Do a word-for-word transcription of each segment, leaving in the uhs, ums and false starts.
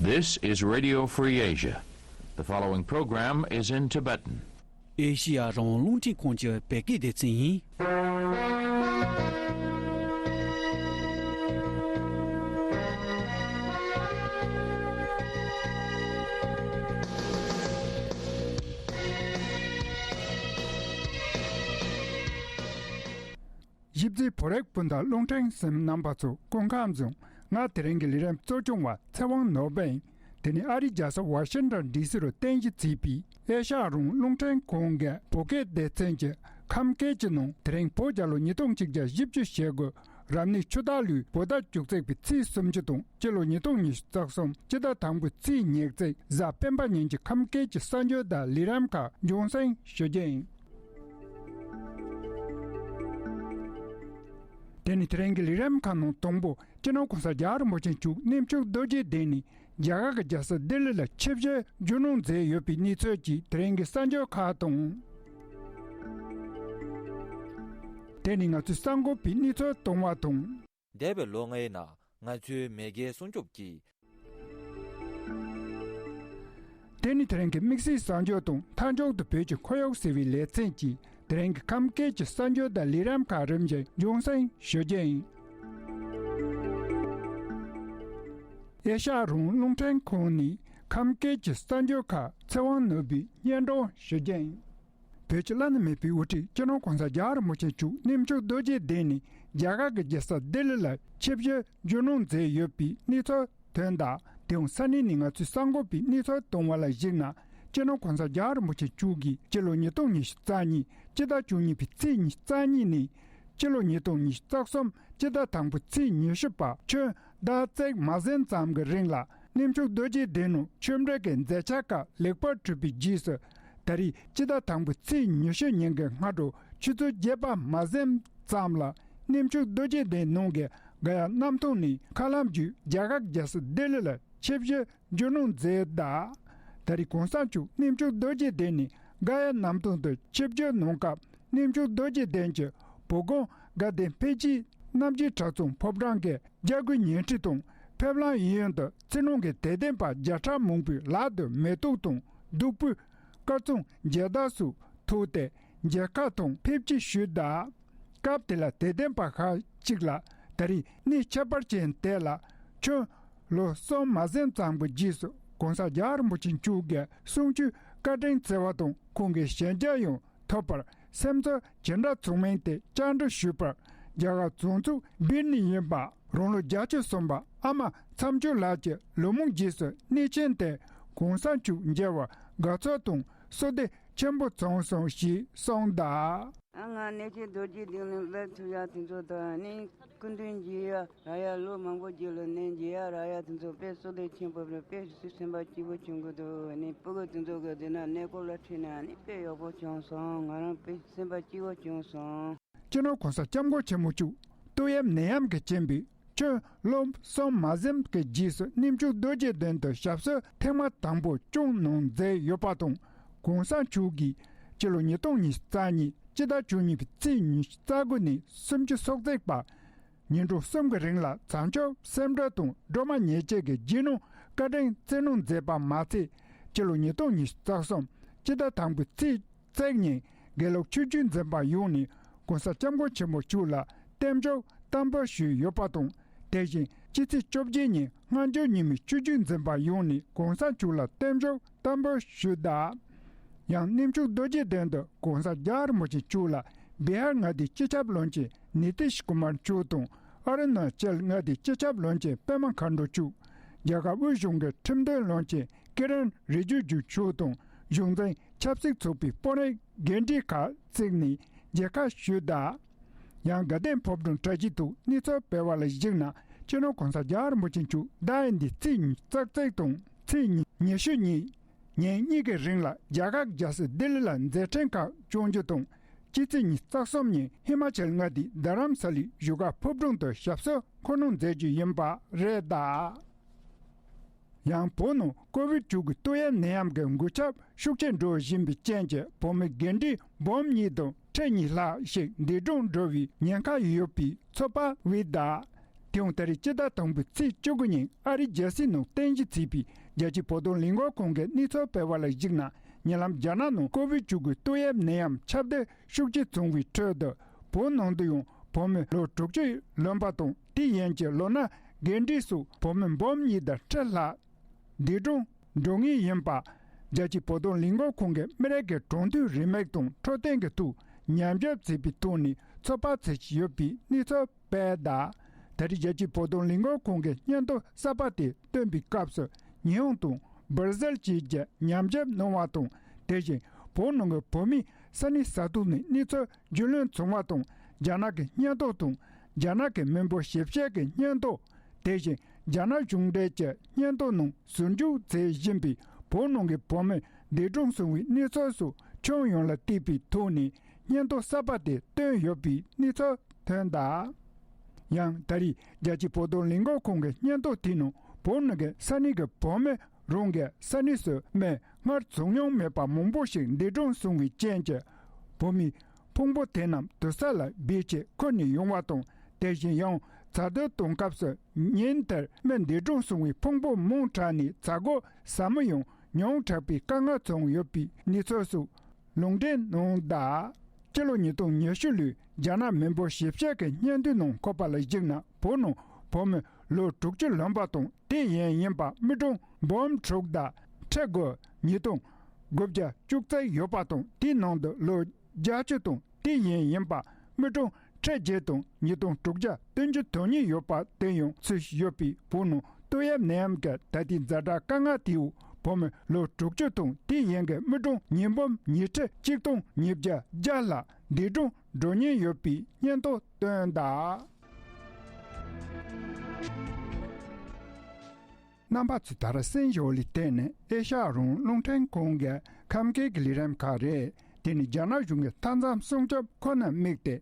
This is Radio Free Asia. The following program is in Tibetan. ཨེ་ཤི་ཡ་རང་དབང་རླུང་འཕྲིན་ཁང་གི་བོད་སྐད་སྡེ་ཚན་ཡིན། ཞིབ་འཚིལ་བོད་རིགས་སྤུན་ཟླ་རླུང་འཕྲིན་གསན་རྣམ་པ་ཚོ་སྐུ་ཁམས་བཟང་། ང་དེ་རིང་གི་ལས་རིམ་གཙོ་སྐྱོང་བ་ཚེ་དབང་ནོར་བུ་ཡིན། དེ་ནི་ཨ་རིའི་རྒྱལ་ས་ཝ་ཤིང་ཊོན་ཌི་སི་རུ་རྟེན་གཞི་བྱས་པའི་ཨེ་ཤ་ཡ་རང་དབང་རླུང་འཕྲིན་ཁང་གི་བོད་སྐད་སྡེ་ཚན་གྱི་ཁམས་སྐད་ཀྱི་ནང་དེ་རིང་བོད་རྒྱལ་ལོ་ཉིས་སྟོང་ཆིག་བརྒྱ་བཞི་བཅུ་ཞེ་དགུ། རབ་གནས་ཆུ་སྟག་ལོའི་བོད་ཟླ་བཅུ་གཅིག་པའི་ཚེས་སུམ་ཅུ་དང་སྤྱི་ལོ་ཉིས་སྟོང་ཉི་ཤུ་རྩ་གསུམ་སྤྱི་ཟླ་དང་པོའི་ཚེས་ཉེར་གཅིག་གཟའ་སྤེན་པ་ཉིན་གྱི་ཁམས་སྐད་ཀྱི་གསར་འགྱུར་དང་ལས་རིམ་ཁག་རྒྱང་སྲིང་ཞུ་རྒྱུ་ཡིན། དེ་ནི་དེ་རིང་གི་ལས་རིམ་ཁག་ནང་དང་པོ་སྤྱི་ནོར་༸གོང་ས་༸རྒྱལ་བ་རིན་པོ་ཆེ་མཆོག་གནས་མཆོག་རྡོ་རྗེ་གདན་ནས་རྒྱ་གར་གྱི་རྒྱལ་ས་ལྡི་ལི་ལ་ཆིབས་བསྒྱུར་རྒྱུ་གནང་མཛད་ཡོད་པའི་གནས་ཚུལ་གྱི་དེ་རིང་གི་གསར་འགྱུར་ཁག་དང་། དེ་ནི་ང་ཚོའི་གསར་འགོད་པའི་གནས་ཚུལ་གཏོང་བ་དང་། འདས་པའི་ལོ་ལྔའི་ནང་ང་ཚོའི་མེས་རྒྱལ་སྲུང་སྐྱོབ་ཀྱི། དེ་ནི་དེ་རིང་གི་དམིགས་བསལ་གསར་འགྱུར་དང་མཐའ་མཇུག་ཏུ་བོད་ཀྱི་ཁོར་ཡུག་ཟེར་བའི་ལེ་ཚན་གྱིས་དེ་རིང་གི་ཁམས་སྐད་ཀྱི་གསར་འགྱུར་དང་ལས་རིམ་ཁག་རིམ་བཞིན་རྒྱང་སྲིང་ཞུ་རྒྱུ་ཡིན། ཨེ་ཤ་ཡ་རང་དབང་རླུང་འཕྲིན་ཁང་ནས་ཁམས་སྐད་ཀྱི་གསར་འགྱུར་ཁག་ཚེ་དབང་ནོར་བུས་སྙན་སྒྲོན་ཞུ་རྒྱུ་ཡིན། བོད་ཀྱི་བླ་ན་མེད་པའི་དབུ་ཁྲིད་སྤྱི་ནོར་༸གོང་ས་༸རྒྱལ་བ་རིན་པོ་ཆེ་མཆོག་གནས་མཆོག་རྡོ་རྗེ་གདན་ནས་རྒྱ་གར་གྱི་རྒྱལ་ས་ལྡི་ལི་ལ་ཆིབས་བསྒྱུར་རྒྱུ་གནང་མཛད་ཡོད་པའི་གནས་ཚུལ་ཐོན་གདའ། དེའང་ས་གནས་ནས་ང་ཚོས་གསར་འགོད་པའི་གནས་ཚུལ་བཏང་བ་ལ་གཞིགས་ན་སྤྱི་ནོར་༸གོང་ས་༸རྒྱལ་བ་རིན་པོ་ཆེ་མཆོག་གིས་སྤྱི་ལོ་ཉིས་སྟོང་ཉི་ཤུ་རྩ་གཉིས་སྤྱི་ཟླ་བཅུ་གཉིས་པའི་ཚེས་ཉི་ཤུ་རྩ་གཉིས་ནས་སྤྱི་ལོ་ཉིས་སྟོང་ཉི་ཤུ་རྩ་གསུམ་སྤྱི་ཟླ་དང་པོའི་ཚེས་ཉི་ཤུ་བར་ཁྱོན་ཟླ་གཅིག་མ་ཟིན་ཙམ་གྱི་རིང་ལ་གནས་མཆོག་རྡོ་རྗེ་གདན་ནང་ཆོས་འབྲེལ་གྱི་མཛད་འཆར་ཁག་ལེགས་པར་གྲུབ་པའི་རྗེས་སུ། ད་རེས་སྤྱི་ཟླ་དང་པོའི་ཚེས་ཉི་ཤུ་ཉིན་གྱི་སྔ་དྲོ་ཆུ་ཚོད་བརྒྱད་པ་མ་ཟིན་ཙམ་ལ་གནས་མཆོག་རྡོ་རྗེ་གདན་ནང་གི་ག་ཡ་གནམ་ཐང་ནས་མཁའ་ལམ་བརྒྱུད་རྒྱ་གར་རྒྱལ་ས་ལྡི་ལི་ལ་ཆིབས་བསྒྱུར་རྒྱུ་གནང་མཛད་གདའ། ད་རེས་གོང་ས་མཆོག་གནས་མཆོག་རྡོ་རྗེ་གདན་ནས་ག་ཡ་གནམ་ཐང་དུ་ཆིབས་བསྒྱུར་གནང་སྐབས། གནས་མཆོག་རྡོ་རྗེ་གདན་གྱི་བོད་སྒང་དགའ་ལྡན་འཕེལ་རྒྱས་རྣམ་རྒྱལ་གྲྭ་ཚང་ཕོ་བྲང་གི་རྒྱལ་སྒོའི་ཉེ་འཁྲིས་དང་ཕེབས་ལམ་གཡས་གཡོན་དུ་ཕྱི་ནང་གི་དད་ལྡན་པ་བརྒྱ་ཕྲག་མང་པོས་ལག་ཏུ་མེ་ཏོག་དང་བདུག་སྤོས་དཀར་གཙང་འབྱེད་དར་སོགས་ཐོགས་ཏེ་མཇལ་ཁ་དང་ཕེབས་སྐྱེལ་ཞུས་གདའ། སྐབས་དེ་ལ་དད་ལྡན་པ་ཁག་ཅིག་ལ་ད་རེས་གནས་ཁྱད་པར་ཅན་དེ་ལ་ཁྱོན་ལོ་གསུམ་མ་ཟིན་ཙམ་གྱི་རྗེས་སུ་གོང་ས་རྒྱལ་བ་རིན་པོ་ཆེ་མཆོག་གི་གསུང་ཆོས་བཀའ་དྲིན་བསྩལ་བ་དང་ཁོང་གི་ཞལ་མཇལ་ཡང་ཐོབ་པར་སེམས་ཚོར་ཇི་འདྲ་ཚང་མིན་དེ་བཅར་འདྲི་ཞུས་པར་རྒྱ་གར་རྫོང་ཚོགས་སྦིར་ནས་ཡིན་པ་རང་ལོ་བརྒྱད་ཅུ་སོན་པ་ཨ་མ་མཚམས་སྦྱོར་ལགས་ཀྱི་ལོ་མང་རྗེས་སུ་གནས་ཆེན་དེ་གོང་ས་མཆོག་མཇལ་བར་དགའ་ཚོར་དང་བསོད་བདེ་ཆེན་པོ་བྱུང་སོང་ཞེས་གསུངས་གདའ། ང་གནས་ཆེན་རྡོ་རྗེ་གདན་ལ་སླེབས་ཐུབ་ཡག་དེ་ཚོ་དང་ནི་སྐུ་མདུན་མཇལ་ཡག་རག་ཡག་ལོ་མང་པོ་རྗེས་ལ་ནི་མཇལ་ཡག་རག་ཡག་དེ་ཚོ་དཔེ་བསོད་བདེ་ཆེན་པོ་རེད། དཔེ་སེམས་པ་སྐྱིད་པོ་བྱུང་གི་འདུག་ནི་སྤུ་གུ་དེ་ཚོ་གི་དེ་ན་གནས་སྐོར་ལ་ཁྲིད་ན་ནི་དཔེ་ཡག་པོ་བྱུང་སོང་། ང་རང་དཔེ་སེམས་པ་སྐྱིད་པོ་བྱུང་སོང་། སྤྱི་ནོར་གོང་ས་སྐྱབས་མགོན་ཆེན་པོ་མཆོག་ཏོག་དབྱིབས་ནད་ཡམས་ཀྱི་རྐྱེན་པས་ཁྱོན་ལོ་གསུམ་མ་ཟིན་གྱི་རྗེས་སུ་གནས་མཆོག་རྡོ་རྗེ་གདན་དུ་ཞབས་སོར་ཐེངས་མ་དང་པོ་བསྐྱངས་གནང་མཛད་ཡོད་པ་དང་། གོང་ས་མཆོག་གིས་སྤྱི་ལོ་ཉིས་སྟོང་ཉི་ཤུ་རྩ་གཉིས་སྤྱི་ཟླ་བཅུ་གཉིས་པའི་ཚེས་ཉི་ཤུ་རྩ་དགུ་ནས་སུམ་ཅུ་སོ་གཅིག་བར་ཉིན་གྲངས་གསུམ་གྱི་རིང་ལ་བྱང་ཆུབ་སེམས་སྒྲུབ་དང་སྒྲོལ་མ་ཉེར་གཅིག་གི་རྗེས་གནང་བཀའ་དྲིན་བསྩལ་གནང་མཛད་པ་མ་ཚད། སྤྱི་ལོ་ཉིས་སྟོང་ཉི་ཤུ་རྩ་གསུམ་སྤྱི་ཟླ་དང་པོའི་ཚེས་བརྩེགས་ཉིན་དགེ་ལུགས་ཆོས་བརྒྱུད་འཛིན་པ་ཡོངས་ནས་གོང་ས་སྐྱབས་མགོན་ཆེན་པོ་མཆོག་ལ་རྟེན་འབྱོར་བསྟར་འབུལ་ཞུས་ཡོད་པ་དང་། དེ་བཞིན་སྤྱི་ཚེས་བཅོ་བརྒྱད་ཉིན་སྔ་འགྱུར་རྙིང་མའི་ཆོས་བརྒྱུད་འཛིན་པ་ཡོངས་ནས་གོང་ས་མཆོག་ལ་རྟེན་འབྱོར་བསྟར་འབུལ་ཞུས་གདའ། ཡང་གནས་མཆོག་རྡོ་རྗེ་གདན་དུ་གོང་ས་རྒྱལ་བ་རིན་པོ་ཆེ་མཆོག་ལ་བི་ཧར་མངའ་སྡེའི་སྤྱི་ཁྱབ་བློན་ཆེན་ནི་ཏི་ཤི་ཀུ་མར་མཆོག་དང་ཨ་རུ་ན་ཅལ་མངའ་སྡེའི་སྤྱི་ཁྱབ་བློན་ཆེན་པད་མ་མཁའ་འགྲོ་མཆོག་རྒྱ་གར་དབུས་གཞུང་གི་ཁྲིམས་དོན་བློན་ཆེན་ཀི་རན་རི་ཇི་ཇུ་མཆོག་དང་གཞུང་འཛིན་ཆབ་སྲིད་ཚོགས་པའི་དཔོན་རིགས་འགན་འཁྲི་ཁག་བརྩིས་ནས་མཇལ་ཁ་ཞུས་གདའ། ཡང་དགའ་ལྡན་ཕོ་བྲང་བཀྲ་ཤིས་ཐོག་གནས་ཚུལ་སྤེལ་བ་ལ་གཞིགས་ན། སྤྱི་ནོར་གོང་ས་རྒྱལ་བ་རིན་པོ་ཆེ་མཆོག་ཟླ་འདིའི་ཚེས་ཉི་ཤུ་རྩ་གཅིག་དང་ཚེས་ཉི་ཉི་ཤུ་གཉིས་ཉིན་གཉིས་ཀྱི་རིང་ལ་རྒྱ་གར་རྒྱལ་ས་ལྡི་ལི་ལ་མཛད་འཕྲིན་ཁག་སྐྱོང་རྒྱུ་དང་། སྤྱི་ཚེས་ཉི་ཤུ་རྩ་གསུམ་ཉིན་ཧི་མ་ཅལ་མངའ་སྡེའི་རྡ་རམ་ས་ལའི་བཞུགས་སྒར་ཕོ་བྲང་དུ་ཞབས་སོར་འཁོད་གནང་མཛད་རྒྱུ་ཡིན་པ་རེད་གདའ། ཡང་བོད་ནང་ཀོ་བིད་བཅུ་དགུ་ཏོག་དབྱིབས་ནད་ཡམས་ཀྱི་འགོས་ཁྱབ་ཤུགས་ཆེར་འགྲོ་བཞིན་པའི་རྐྱེན་གྱིས་བོད་མི་འགན་འཁྲི་འབུམ་གཉིས་དང་ཁྲི་གཉིས་ལྷག་ཞིག་འདས་གྲོངས་འགྲོ་བའི་ཉེན་ཁ་ཡོད་པའི་ཚོད་དཔག་འོས་གདའ། དེའང་ད་རེས་སྤྱི་ཟླ་དང་པོའི་ཚེས་བཅུ་དགུ་ཉིན་ཨ་རིའི་རྒྱལ་སྲིད་ནང་རྟེན་གཞི་བྱས་པའི་རྒྱལ་སྤྱིའི་བོད་དོན་ལས་འགུལ་ཁང་གིས་གནས་ཚུལ་སྤེལ་བ་ལ་གཞིགས་ན། ཉེ་ལམ་རྒྱ་ནག་ནང་ཀོ་བིད་བཅུ་དགུ་ཏོག་དབྱིབས་ནད་ཡམས་ཁྱབ་གདལ་ཤུགས་ཆེ་བྱུང་བའི་ཁྲོད་དུ། བོད་ནང་དུ་ཡང་བོད་མི་ལོ་དྲུག་ཅུ་ལོན་པ་དང་། དེ་ཡན་གྱི་ལོ་ན་རྒན་གྲས་སུ་བོད་མི་འབུམ་གཉིས་དང་ཁྲི་ལྷག་འདས་གྲོངས་འགྲོ་ངེས་ཡིན་པ། རྒྱལ་སྤྱིའི་བོད་དོན་ལས་འགུལ་ཁང་གིས་མི་རིགས་ཀྱི་གྲོང་སྡེའི་རེའུ་མིག་དང་འཕྲོད་བསྟེན་གྱི་ཐོག་ཉམས་ཞིབ་བྱས་པའི་ཐོག་ནས་ཚོད་དཔག་བྱེད་བཞིན་ཡོད་པའི་གནས་ཚུལ་སྤེལ་གདའ། ད་རེས་རྒྱལ་སྤྱིའི་བོད་དོན་ལས་འགུལ་ཁང་གིས་སྙན་ཐོ་གསར་པ་དེ་བཏོན་པའི་སྐབས་སུ། ཉི་ཧོང་དང་བར་ཟིལ་བཅས་ཀྱི་ཉམས་ཞིབ་གནང་བ་དང་། དེ་བཞིན་བོད་ནང་གི་བོད་མིས་ས་གནས་ས་ཐོག་ནས་གནས་ཚུལ་རྒྱུས་ལོན་བྱུང་བ་དང་། རྒྱ་ནག་གི་སྙན་ཐོ་དང་། རྒྱ་ནག་གི་མི་འབོར་ཞིབ་དཔྱད་ཀྱི་སྙན་ཐོ། དེ་བཞིན་རྒྱ་ནག་གཞུང་འབྲེལ་གྱི་སྙན་ཐོ་ནང་ཟུར་འཇུག་བྱེད་བཞིན་པའི་བོད་ནང་གི་བོད་མི་འདས་གྲོངས་སོང་བའི་གནས་ཚུལ་སོགས་ཁྱོན་ཡོངས་ལ་བལྟས་པའི་ཐོག་ནས་སྙན་ཐོ་གསར་པ་དེ་བཏོན་ཡོད་པའི་གནས་ཚུལ་ཐོན་གདའ། ཡང་ད་རེས་རྒྱལ་སྤྱིའི་བོད་དོན་ལས་འགུལ་ཁང་གི་སྙན་ཐོ་དེའི་ནང་བོད་ནང་གི་ས་གནས་ཀྱི་བོད་མི་རང་གི་ས་གནས་སུ་མི་སྔར་བྱུང་མྱོང་མེད་པ་མང་པོ་ཞིག་འདས་གྲོངས་སོང་བའི་རྐྱེན་གྱིས། བོད་མིའི་ཕུང་པོ་དེ་རྣམས་དུར་ས་ལ་སྦས་ཆེད་ཁུར་ནས་ཡོང་བ་དང་། དེ་བཞིན་ཡང་གཟའ་བདུད་གཏོང་སྐབས་སུ་ཉིན་དེར་མི་འདས་གྲོངས་སོང་བའི་ཕུང་པོ་མང་དྲགས་ནས་གཟའ་འཁོར་ཟབ་མོ་ཡང་ཉུང་དྲགས་པའི་དཀའ་ངལ་བྱུང་ཡོད་པའི་གནས་ཚུལ་སོགས་ལུང་འདྲེན་གནང་གདའ། སྤྱི་ལོ་ཉིས་སྟོང་ཉི་ཤུ་ལོའི་རྒྱ་ནག་མི་འབོར་ཞིབ་དཔྱད་ཀྱི་སྙན་ཐོའི་ནང་འཁོད་པ་ལ་གཞིགས་ན། བོད་ནང་བོད་མི་ལོ་དྲུག་ཅུ་ལོན་པ་དང་། དེ་ཡན་ཡིན་པ་མི་གྲངས་འབུམ་དྲུག་དང་ཁྲི་དགུ་ཉིས་སྟོང་དགུ་བརྒྱ་བཅུ་གཅིག་ཡོད་པ་དང་། དེའི་ནང་དུ་ལོ་བརྒྱད་ཅུ་དང་། དེ་ཡན་ཡིན་པ་མི་གྲངས་ཁྲི་བརྒྱད་དང་ཉིས་སྟོང་དྲུག་བརྒྱ་བདུན་ཅུ་དོན་གཉིས་ཡོད་པ་དེ་ཡང་ཚུད་ཡོད་པའི་བོད་ནང་ཏོག་དབྱིབས་ནད་ཡམས་ཀྱི་ད་ལྟའི་ཛ་དྲག་དཀའ་ངལ་དེའི་འོག་བོད་མི་ལོ་དྲུག་ཅུ་དང་། དེ་ཡན་གྱི་མི་གྲངས་ཉིས་འབུམ་ཉི་ཁྲི་གཅིག་སྟོང་ཉིས་བརྒྱ་བརྒྱད་ལྷག་འདས་གྲོངས་འགྲོ་ཉེན་ཡོད་པའི་སྙན་ཐོ་བཏོན་གདའ། རྣམ་པ་ཚོས་ད་རེས་གསན་བཞིན་པ་ལ་བརྟེན་ནས་ཨེ་ཤ་ཡ་རང་དབང་རླུང་འཕྲིན་ཁང་གི་ཁམས་སྐད་ཀྱི་ལས་རིམ་ཁག་རེད། དེ་ནི་རྒྱ་ནག་གཞུང་གིས་མཐའ་མཚམས་སྲུང་སྐྱོབ་ཁོ་ནར་དམིགས་ཏེ།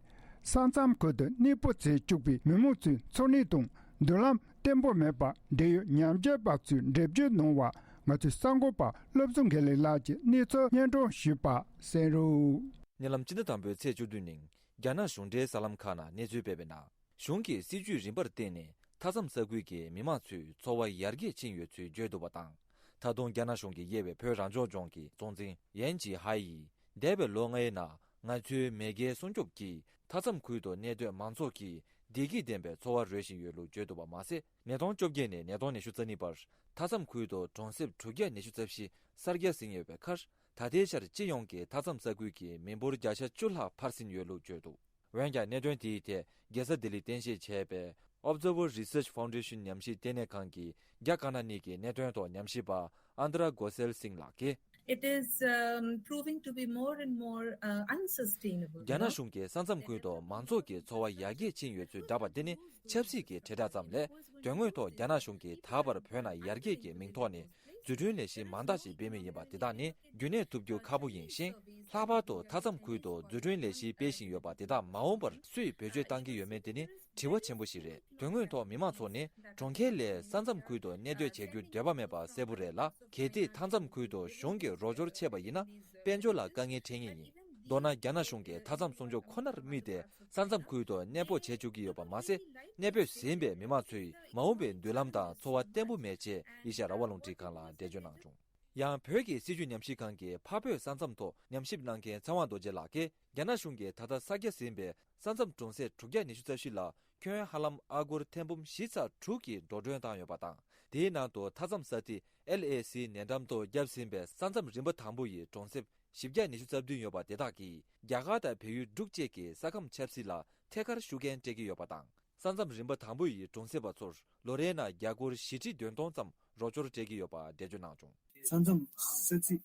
ས་མཚམས་ཁུལ་དུ་གནས་སྤོ་བྱེད་བཅུག་པའི་མི་མང་ཚོའི་འཚོ་གནས་དང་མདུན་ལམ་བརྟན་པོ་མེད་པར་འབྲེལ་ཡོད་ཉམས་ཞིབ་པ་ཚོས་འགྲེལ་བརྗོད་གནང་བ། ང་ཚོའི་གསར་འགོད་པ་བློ་བཟང་དགེ་ལེགས་ལགས་ཀྱིས་གནས་ཚུལ་སྙན་སྒྲོན་ཞུས་པ་གསན་རོགས། ཉེ་ལམ་སྤྱི་ཟླ་དང་པོའི་ཚེས་བཅུ་བདུན་ཉིན་རྒྱ་ནག་གཞུང་འབྲེལ་གསར་ལམ་ཁག་ནང་གནས་ཚུལ་སྤེལ་བའི་ནང་། གཞུང་གི་སྲིད་ཇུས་རིམ་པར་བརྟེན་ནས་མཐའ་མཚམས་ས་ཁུལ་གྱི་མི་མང་ཚོའི་འཚོ་བ་ཡར་རྒྱས་ཕྱིན་ཡོད་ཚུལ་བརྗོད་འདུག་པ་དང་། ད་དུང་རྒྱ་ནག་གཞུང་གིས་དབྱེ་བའི་བོད་རང་སྐྱོང་ལྗོངས་ཀྱི་གཙོ་འཛིན་ཡན་ཅི་ཧའེ་ཡིས། འདས་པའི་ལོ་ལྔའི་ནང་ང་ཚོའི་མེས་རྒྱལ་སྲུང་སྐྱོབ་ཀྱིས་མཐའ་མཚམས་ཁུལ་དུ་གནས་སྡོད་མང་ཚོགས་ཀྱིས་བདེ་སྐྱིད་ལྡན་པའི་འཚོ་བ་རོལ་བཞིན་ཡོད་ལུགས་བརྗོད་འདུག་པ་མ་ཟད། ཉིས་སྟོང་བཅོ་བརྒྱད་ནས་ཉིས་སྟོང་ཉི་ཤུ་རྩ་གཉིས་བར་མཐའ་མཚམས་ཁུལ་དུ་གྲོང་གསེབ་དྲུག་བརྒྱ་ཉི་ཤུ་རྩ་བཞི་གསར་རྒྱག་ཟིན་ཡོད་པའི་ཁར། ད་ལྟའི་ཆར་སྤྱི་ཡོངས་ཀྱི་མཐའ་མཚམས་ས་ཁུལ་གྱི་མི་འབོར་བརྒྱ་ཆ་བཅུ་ལྷག་འཕར་ཟིན་ཡོད་ལུགས་བརྗོད་འདུག་འོན་ཀྱང་གནད་དོན་དེའི་ཐད་རྒྱལ་ས་ལྡི་ལིར་རྟེན་གཞི་བྱས་པའི་Observer Research Foundation ཉམས་ཞིབ་ལྟེ་གནས་ཁང་གི་རྒྱ་དཀར་ནག་གཉིས་ཀྱི་གནད་དོན་ཐོག་ཉམས་ཞིབ་པ་ཨན་ཏྲ་གོ་སེལ་སིང་ལགས་ཀྱིས། It is, um, proving to be more and more, uh, unsustainable. རྒྱ་ནག་གཞུང་གིས་ས་མཚམས་ཁུལ་དུ་མང་ཚོགས་ཀྱི་འཚོ་བ་ཡར་རྒྱས་ཕྱིན་ཡོད་ཚུལ་བསྒྲགས་པ་འདི་ནི་ཆབ་སྲིད་ཀྱི་དྲིལ་བསྒྲགས་ཙམ་ལས། དོན་དངོས་ཐོག་རྒྱ་ནག་གཞུང་གིས་ད་བར་བོད་ནང་ཡར་རྒྱས་ཀྱི་མིང་ཐོག་ནས་འཛུགས་སྐྲུན་ལས་གཞི་མང་དག་ཅིག་སྤེལ་མུས་ཡིན་པ་འདི་དག་ནི་རྒྱུན་གནས་ཐུབ་རྒྱུ་ཁག་པོ་ཡིན་ཞིང་། ལྷག་པར་དུ་མཐའ་མཚམས་ཁུལ་དུ་འཛུགས་སྐྲུན་ལས་གཞི་སྤེལ་བཞིན་ཡོད་པ་འདི་དག་མ་འོངས་པར་སུས་བེད་སྤྱོད་གཏང་གི་ཡོད་མེད་དེ་ནི་དྲི་བ་ཆེན་པོ་ཞིག་རེད། དོན་དངོས་ཐོག་མི་མང་ཚོ་ནི་གྲོང་ཁྱེར་ལས་ས་མཚམས་ཁུལ་དུ་གནས་སྡོད་བྱེད་རྒྱུ་འདོད་པ་མེད་པ་གསལ་པོ་རེད་ལ། གལ་ཏེ་མཐའ་མཚམས་ཁུལ་དུ་གཞུང་གིས་རོགས་སྐྱོར་བྱས་པ་ཡིན་ན་དཔལ་འབྱོར་ལ་དཀའ་ངལ་འཕྲད་ངེས་ཡིན། མདོར་ན་རྒྱ་ནག་གཞུང་གིས་མཐའ་མཚམས་སྲུང་སྐྱོབ་ཁོ་ནར་དམིགས་ཏེ་ས་མཚམས་ཁུལ་དུ་གནས་སྤོ་བྱེད་བཅུག་གི་ཡོད་པ་མ་ཟད། གནས་སྤོས་ཟིན་པའི་མི་མང་ཚོའི་མ་འོངས་པའི་མདུན་ལམ་དང་འཚོ་བ་བརྟན་པོ་མེད་ཅེས་ཨེ་ཤ་ཡ་རང་དབང་རླུང་འཕྲིན་ཁང་ལ་འགྲེལ་བརྗོད་གནང་བྱུང་། ཡང་བོད་ཀྱི་སྲིད་བྱུས་ཉམས་ཞིབ་ཁང་གི་འཕགས་བོད་ས་མཚམས་ཐོག་ཉམས་ཞིབ་གནང་མཁན་ཚེ་དབང་རྡོ་རྗེ་ལགས་ཀྱིས། རྒྱ་ནག་གཞུང་གིས་ད་ལྟ་གསར་རྒྱག་ཟིན་པའི་ས་མཚམས་གྲོང་གསེབ་དྲུག་བརྒྱ་ཉི་ཤུ་རྩ་བཞི་ལ་ཁྱོན་ཧ་ལམ་ཨ་སྒོར་ཐེར་འབུམ་བཞི་ཚེག་དྲུག་གི་འགྲོ་གྲོན་བཏང་ཡོད་པ་དང་། དེའི་ནང་དུ་མཐའ་མཚམས་ས་ཐིག་ཨེལ་ཨེ་སི་ནན་ཏམ་ཐོག་བརྒྱབ་ཟིན་པའི་ས་མཚམས་རིམ་པ་དང་པོ་ཡི་གྲོང་གསེབ་བཞི་བརྒྱ་ཉི་ཤུ་རྩ་བདུན་ཡོད་པ་དེ་དག་གིས་རྒྱ་གར་དང་བལ་ཡུལ་འབྲུག་བཅས་ཀྱི་ས་ཁམས་ཆབ་སྲིད་ལ་ཐད་ཀར་ཤུགས་རྐྱེན་སྤྲད་ཀྱི་ཡོད་པ་དང་། ས་མཚམས་རིམ་པ་དང་པོ་ཡི་གྲོང་གསེབ་པ་ཚོར་ལོ་རེའི་ནང་རྒྱ་སྒོར་བཞི་ཁྲི་བདུན་སྟོང་ཙམ་རོགས་སྐྱོར་སྤྲད་ཀྱི་ཡོད་པ་འགྲེལ་བརྗོད་གནང་བྱུང་།། ས་མཚམས་ས་ཚིགས་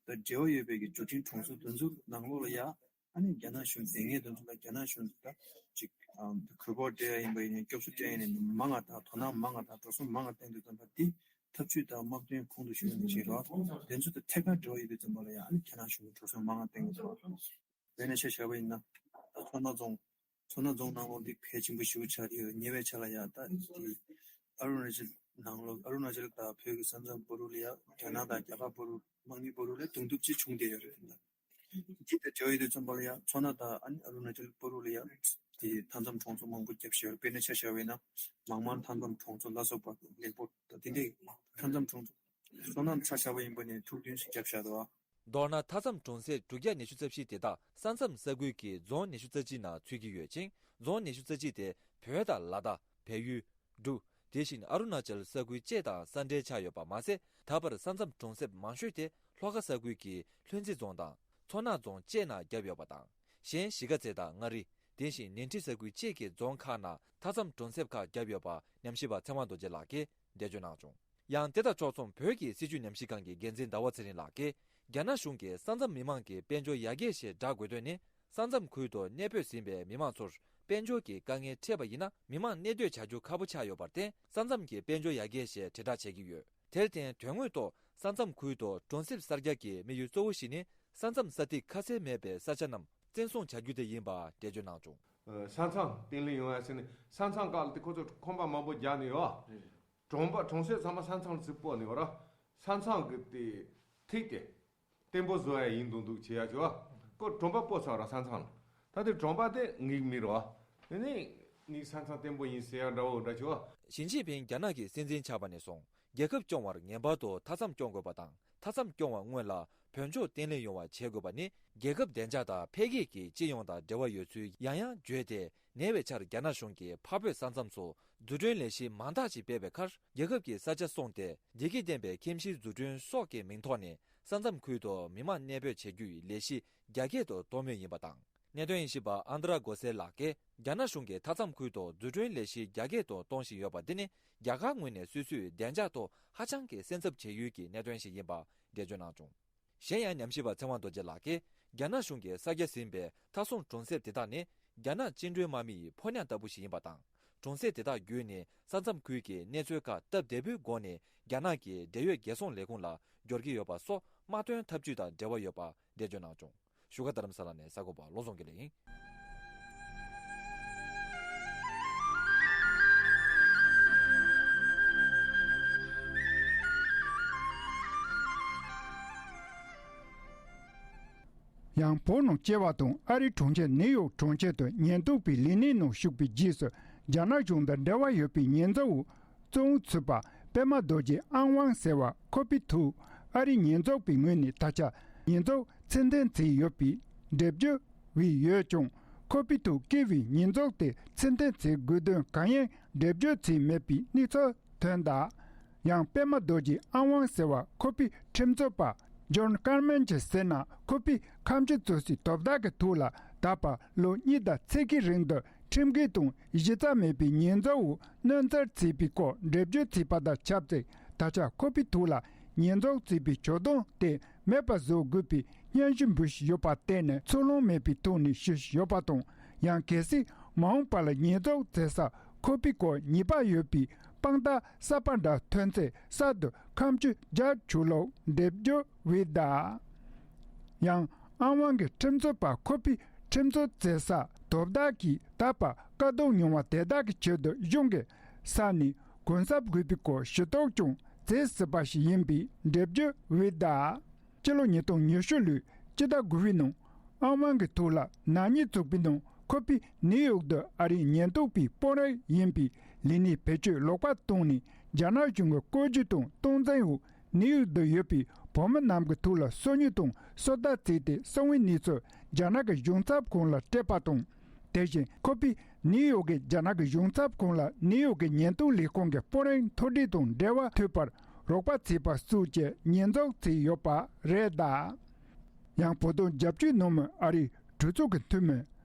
དང་འབྲེལ་བ་ཡོད་པའི་གི་འབྱོར་འབྲིང་གྲོང་ཚོ་དེ་ཚོ་ནང་ལོགས་ལ་ཡ། ཨ་ནི་རྒྱ་ནག་གཞུང་དེ་སྔའི་དོན་ཚོ་ལ་རྒྱ་ནག་གཞུང་ད་ཅིག་གུས་པ་སྤྲད་ཡ་ཡིན་པ་ཡིན་ནའི་སྐྱོབ་གསོ་སྤྲད་ཡ་ཡིན་ནའི་མང་ང་དང་དོ་སྣང་མང་ང་དང་འགྲོ་སོང་མང་ང་བཏང་དུས་ཙམ་པ་འདི་ཐབས་ཇུས་དང་དམག་དོན་གོང་དུ་ཞུས་ནས་བྱེད་རོགས་དེ་ཚོ་དང་ཐད་ཀར་འབྲེལ་བ་ཡོད་དུས་ཙམ་པ་ལ་ཡང་ཨ་ནི་རྒྱ་ནག་གཞུང་གི་འགྲོ་སོང་མང་ང་བཏང་གི་འདུག་དཔེར་ན་ཆ་བཞག་པ་ཡིན་ན་ད་མཚོ་སྣ་རྫོང་མཚོ་སྣ་རྫོང་ནང་ལོགས་འདི་གལ་ཆེན་པོ་ཞེ་པོ་ཆགས་ཡོད། ཉེ་བའི་ཆར་ལ་ཡང་ད་འདི་ཨ་རུ་ན་ཅལ་ནང་ལོགས་ཨ་རུ་ན་ཅལ་དང་བོད་ཀྱི་ས་མཚམས་བར་དུ་ལ་ཡང་རྒྱ་ནག་དང་རྒྱ་གར་བར་དུ་དམག་མི་བར་དུ་ལ་གདོང་ཐུག་ཅིག་བྱུང་བསྡད་ཡོད་རེད་དེ་འདྲ། འདི་དང་འབྲེལ་བ་ཡོད་དུས་ཙམ་པ་ལ་ཡང་མཚོ་སྣ་དང་ཨ་ནི་ཨ་རུ་ན་ཅལ་བར་དུ་ལ་ཡང་ དེ་མཐའ་མཚམས་གྲོང་ཚོ་མང་པོ་བརྒྱབ་བཞག་དཔེར་ན་ཆ་བཞག་པ་ཡིན་ན་མང་མང་མཐའ་མཚམས་གྲོང་ཚོ་ལ་སོགས་པ་ལེགས་པོ་ད་དེ་འདྲའི་མཐའ་མཚམས་གྲོང་ཚོ་སོ་ནམ་ཆ་བཞག་པ་ཡིན་པ་ནས་ཐུགས་མཐུན་ཞིག་བརྒྱབ་བཞག་འདུག་མདོར་ན་མཐའ་མཚམས་གྲོང་གསེབ་དྲུག་བརྒྱ་ཉི་ཤུ་རྩ་བཞི་དེ་དག་ས་མཚམས་ས་ཁུལ་གྱི་རྫོང་ཉི་ཤུ་རྩ་གཅིག་ནང་ཚུད་ཀྱི་ཡོད་ཅིང་། རྫོང་ཉི་ཤུ་རྩ་གཅིག་དེ་བོད་དང་ལ་དྭགས། བལ་ཡུལ། འབྲུག་དེ་བཞིན་ཨ་རུ་ན་ཅལ་ས་ཁུལ་བཅས་དང་ས་འབྲེལ་ཆགས་ཡོད་པ་མ་ཟད། ད་བར་ས་མཚམས་གྲོང་གསེབ་མང་ཤོས་དེ་ལྷོ་ཁ་ས་ཁུལ་གྱི་ལྷུན་རྩེ་རྫོང་དང་མཚོ་སྣ་རྫོང་བཅས་ནང་བརྒྱབ་ཡོད་པ་དང་། གཞན་གཞིས་ཀ་རྩེ་དང་མངའ་རིས། དེ་བཞིན་ནས་འཁྲིས་ས་ཁུལ་བཅས་ཀྱི་རྫོང་ཁག་ནང་མཐའ་མཚམས་གྲོང་གསེབ་ཁག་བརྒྱབ་ཡོད་པ་ཉམས་ཞིབ་པ་ཚེ་དབང་རྡོ་རྗེ་ལགས་ཀྱིས་འགྲེལ་བརྗོད་གནང་བྱུང་། ཡང་དེ་དང་ཕྱོགས་མཚུངས་བོད་ཀྱི་སྲིད་བྱུས་ཉམས་ཞིབ་ཁང་གི་འགན་འཛིན་ཟླ་བ་ཚེ་རིང་ལགས་ཀྱིས། རྒྱ་ནག་གཞུང་གིས་ས་མཚམས་མི་མང་གི་དཔལ་འབྱོར་ཡར་རྒྱས་ཞེས་བསྒྲགས་དགོས་དོན་ནི། ས་མཚམས་ཁུལ་དུ་གནས་སྤོས་ཟིན་པའི་མི་མང་ཚོར་དཔལ་འབྱོར་གྱི་དཀའ་ངལ་འཕྲད་པ་ཡིན་ན། མི་མང་གནས་སྡོད་བྱ་རྒྱུ་ཁག་པོ་ཆགས་ཡོད་པར་བརྟེན། ས་མཚམས་ཀྱི་དཔལ་འབྱོར་ཡར་རྒྱས་ཞེས་དྲིལ་བསྒྲགས་བྱེད་ཀྱི་ཡོད། དེར་བརྟེན། དོན་དངོས་ཐོག་ས་མཚམས་ཁུལ་དུ་གྲོང་གསེབ་གསར་རྒྱག་གི་དམིགས་ཡུལ་གཙོ་བོ་ཞིག་ནི། ས་མཚམས་ས་ཐིག་ཁ་གསལ་མེད་པའི་ས་ཆ་རྣམས་བཙན་བཟུང་བྱ་རྒྱུ་དེ་ཡིན་པ་འགྲེལ་བརྗོད་གནང་བྱུང་། ས་མཚམས་བརྟན་ལྷིང་ཡོང་ཡ་ཟེར་ནས་ས་མཚམས་སྒང་ལ་དེ་ཁོ་ཚོ་ཁང་པ་མང་པོ་རྒྱག་ནས་ཡོད། གྲོང་པ་གྲོང་གསེབ་ཚང་མ་ས་མཚམས་ལ་ཚུར་སྤོས་ནས་ཡོད་ར། ས་མཚམས་ཀྱི་དེ་ཐིག་དེ་བརྟན་པོ་བཟོ་ཡ་ཡིན་མདོག་མདོག་བྱེད་ཡ་བྱོས། ཁོ་གྲོང་པ་སྤོས་ཚར་ར་ས་མཚམས་ལ། ད་དེ་གྲོང་པ་དེ་ངེད་མི་རེད་བ། དེ་ནས་ངེད་ས་མཚམས་བརྟན་པོ་ཡིན་ཟེར་ཡ་འདྲ་བོ་འདྲ་བྱོས། ཞི་ཅིན་ཕིང་རྒྱ་ནག་གི་སྲིད་འཛིན་ཆགས་པ་ནས་བཟུང་། རྒྱལ་ཁབ་སྐྱོང་བར་ངེས་པར་དུ་མཐའ་མཚམས་སྐྱོང་དགོས་པ་དང་། མཐའ་མཚམས་སྐྱོང་བ་སྔོན་ལ་བོད་ལྗོངས་བརྟན་ལྷིང་ཡོང་བ་བྱེད་དགོས་པ་ནི། རྒྱལ་ཁབ་བདེ་འཇགས་དང་འཕེལ་རྒྱས་ཀྱི་སྤྱི་ཡོངས་དང་འབྲེལ་བ་ཡོད་ཚུལ་ཡང་ཡང་བརྗོད་དེ། ཉེ་བའི་ཆར་རྒྱ་ནག་གཞུང་གིས་འཕགས་བོད་ས་མཚམས་སུ་འཛུགས་སྐྲུན་ལས་གཞི་མང་དག་ཅིག་སྤེལ་བའི་ཁར། རྒྱལ་ཁབ་ཀྱི་ས་ཆ་བསྲུངས་ཏེ། བདེ་སྐྱིད་ལྡན་པའི་ཁྱིམ་གཞིས་འཛུགས་སྐྲུན་སོགས་ཀྱི་མིང་ཐོག་ནས། ས་མཚམས་ཁུལ་དུ་མི་མང་གནས་སྤོས་བྱེད་རྒྱུའི་ལས་གཞི་རྒྱ་སྐྱེད་དུ་གཏོང་མུས་ཡིན་པ་དང་། གནད་དོན་དབྱེ་ཞིབ་པ་ཨན་དྲ་གོ་སེ་ལགས་ཀྱིས། རྒྱ་ནག་གཞུང་གིས་མཐའ་མཚམས་ཁུལ་དུ་འཛུགས་སྐྲུན་ལས་གཞི་རྒྱ་སྐྱེད་དུ་གཏོང་བཞིན་ཡོད་པ་འདི་ནི། རྒྱ་གར་ངོས་ནས་སོ་སོའི་བདེ་འཇགས་ཐོག་ཧ་ཅང་གི་སེམས་འཚབ་བྱེད་ཡུལ་གྱི་གནད་དོན་ཞིག་ཡིན་པ་འགྲེལ་བརྗོད་གནང་བྱུང་། གཞན་ཡང་། ཉམས་ཞིབ་པ་ཚེ་དབང་རྡོ་རྗེ་ལགས་ཀྱིས། རྒྱ་ནག་གཞུང་གིས་གསར་རྒྱག་ཟིན་པའི་མཐའ་སྲུང་གྲོང་གསེབ་དེ་དག་ནི། རྒྱ་ནག་བཅིངས་འགྲོལ་དམག་མི་ཡི་ཕོ་ཉ་ལྟ་བུ་ཞིག་ཡིན་པ་དང་། གྲོང་གསེབ་དེ་དག་བརྒྱུད་ནས་ས་མཚམས་ཁུལ་གྱི་གནས་ཚུལ་ཁག་སྟབས་བདེ་པོའི་སྒོ་ནས་རྒྱ་ནག་གི་འབྲེལ་ཡོད་རྒྱལ་སྲུང་ལས་ཁུངས་ལ་འབྱོར་གྱི་ཡོད་པ་སོགས་དམག་དོན་འཐབ་ཇུས་དང་འབྲེལ་བ་ཡོད་པ་འགྲེལ་བརྗོད་གནང་བྱུང་། བཞུགས་སྒར་རྡ་རམ་ས་ལ་ནས་གསར་འགོད་པ་བློ་བཟང་དགེ་ལེགས་ཡིན། ཡང་བོད་ནང་སྐྱེ་བ་དང་ཨ་རིའི་གྲོང་ཁྱེར་ནིའུ་ཡོག་གྲོང་ཁྱེར་དུ་ཉེན་རྟོག་པའི་ལས་གནས་ནང་ཞུགས་པའི་རྗེས་སུ། རྒྱ་ནག་གཞུང་དང་འབྲེལ་བ་ཡོད་པའི་ཉེན་རྫོགས་འོག་བཙོན་འོག་ཚུད་པ་པད་མ་རྡོ་རྗེ་ཨང་ཝང་ཟེར་བ་ཁོ་པའི་ཐུགས་ཨ་རིའི་ཉེན་རྫོགས་པའི་ངོས་ནས་ད་ཆ་ཉེན་རྫོགས་ཚུལ་འདེབས་བྱས་ཡོད་པའི་འགྲེལ་བརྗོད་འོས་ཡོད་ཀྱང་། ཁོ་པའི་ཐུགས་དཀྲིས་པའི་ཉེན་རྫོགས་དེ་ཚུལ་འདེབས་བྱེད་དགོས་དོན་གང་ཡང་འགྲེལ་བརྗོད་བྱས་མེད་པའི་གནས་ཚུལ་ཐོན་གདའ། ཡང་པད་མ་རྡོ་རྗེ་ཨང་ཝང་ཟེར་བ་ཁོ་པའི་ཁྲིམས་རྩོད་པ་ཇོན་ཀར་མན་གྱིས་ཟེར་ན། ཁོ་པའི་ཁ་མཆུ་བཙུགས་སའི་དོ་བདག་གི་ཐུགས་ལ་ད་བར་ལོ་གཉིས་དང་ཕྱེད་ཀའི་རིང་དུ་ཁྲིམས་འགལ་དང་གཞི་རྩ་མེད་པའི་ཉེན་རྫོགས་འོག་མནན་གཏོར་བྱས་པའི་སྐོར་འགྲེལ་བརྗོད་བྱས་པ་དང་ཆབས་ཅིག་ད་ཆ་ཁོ་པའི་ཐུགས་ལ་ཉེན་རྫོགས་བྱས་པའི་ཇུས་གཏོགས་དེ་མེད་པ་བཟོ་དགོས་པའི་སྙན་ཞུ་འབུལ་བཞིན་ཡོད་པར་བརྟེན་ནས་ཚུར་ལོང་མེད་པའི་ཐོག་ནས་ཞུ་བཞིན་ཡོད་པ་དང་། ཡང་གལ་སྲིད་མ་འོངས་པ་ལ་ཉེན་རྫོགས་བྱེད་ས་ཁོ་པའི་སྐོར་ཉེས་པ་ཡོད་པའི་དཔང་རྟགས་གསར་པ་འདྲ་ཐོན་ཚེ་གསར་དུ་ཁ་མཆུ་རྒྱག་ཆོག་ལུགས་འགྲེལ་བརྗོད་འོས་གདའ། ཡང་ཨང་ཝང་གི་ཁྲིམས་རྩོད་པ་ཁོ་པའི་ཁྲིམས་རྩོད་བྱེད་ས་དོ་བདག་གིས་ད་བར་དཀའ་སྡུག་མྱོང་བ་དེ་དག་གི་ཆེད་དུ་གཞུང་གི་ས་ནས་གུན་གསབ་དགོས་པའི་སྐོར་ཞུ་གཏུག་ཀྱང་བྱེད་སྲིད་པ་ཞིག་ཡིན་པའི་འགྲེལ་བརྗོད་འོས་གདའ། སྤྱི་ལོ་ཉིས་སྟོང་ཉི་ཤུ་ལོའི་སྤྱི་ཟླ་དགུ་པའི་ནང་ཨང་ཝང་གི་ཐུགས་ལ་ན་ནིང་ཚུགས་པའི་ནང་ཁོ་པའི་ནིའུ་ཡོག་ཏུ་ཨ་རིའི་ཉེན་རྟོག་པའི་དཔོན་རིགས་ཡིན་པའི་ལས་གནས་བེད་སྤྱོད་ལོག་པ་བཏང་ནས་རྒྱ་ནག་གཞུང་གི་བཀོད་ཇུས་དང་སྟངས་འཛིན་འོག་ནིའུ་ཡོག་ཏུ་ཡོད་པའི་བོད་མི་རྣམས་ཀྱི་ཐུགས་ལ་སོ་ཉུལ་དང་སོ་ལྟ་བྱས་ཏེ་གསང་བའི་གནས་ཚུལ་རྒྱ་ནག་གི་གཞུང་ཚབ་ཁང་ལ་སྤྲད་པ་དང་། དེ་བཞིན་ཁོ་པས་ནིའུ་ཡོག་གི་རྒྱ་ནག་གི་གཞུང་ཚབ་ཁང་ལ་ནིའུ་ཡོག་གི་ཉེན་རྟོག་ལས་ཁུངས་ཀྱི་དཔོན་རིགས་མཐོ་གྲས་དང་འབྲེལ་བ་མཐུད་པར་རོགས་པ་བྱས་པ་སོགས་ཀྱི་ཉེས་འཛུགས་བྱས་ཡོད་པ་རེད་གདའ། ཡང་བོད་དོན་རྒྱབ་སྐྱོར་གནང་མུས་ཨ་རིའི་གྲོས་ཚོགས་ཀྱི་འཐུས་མི་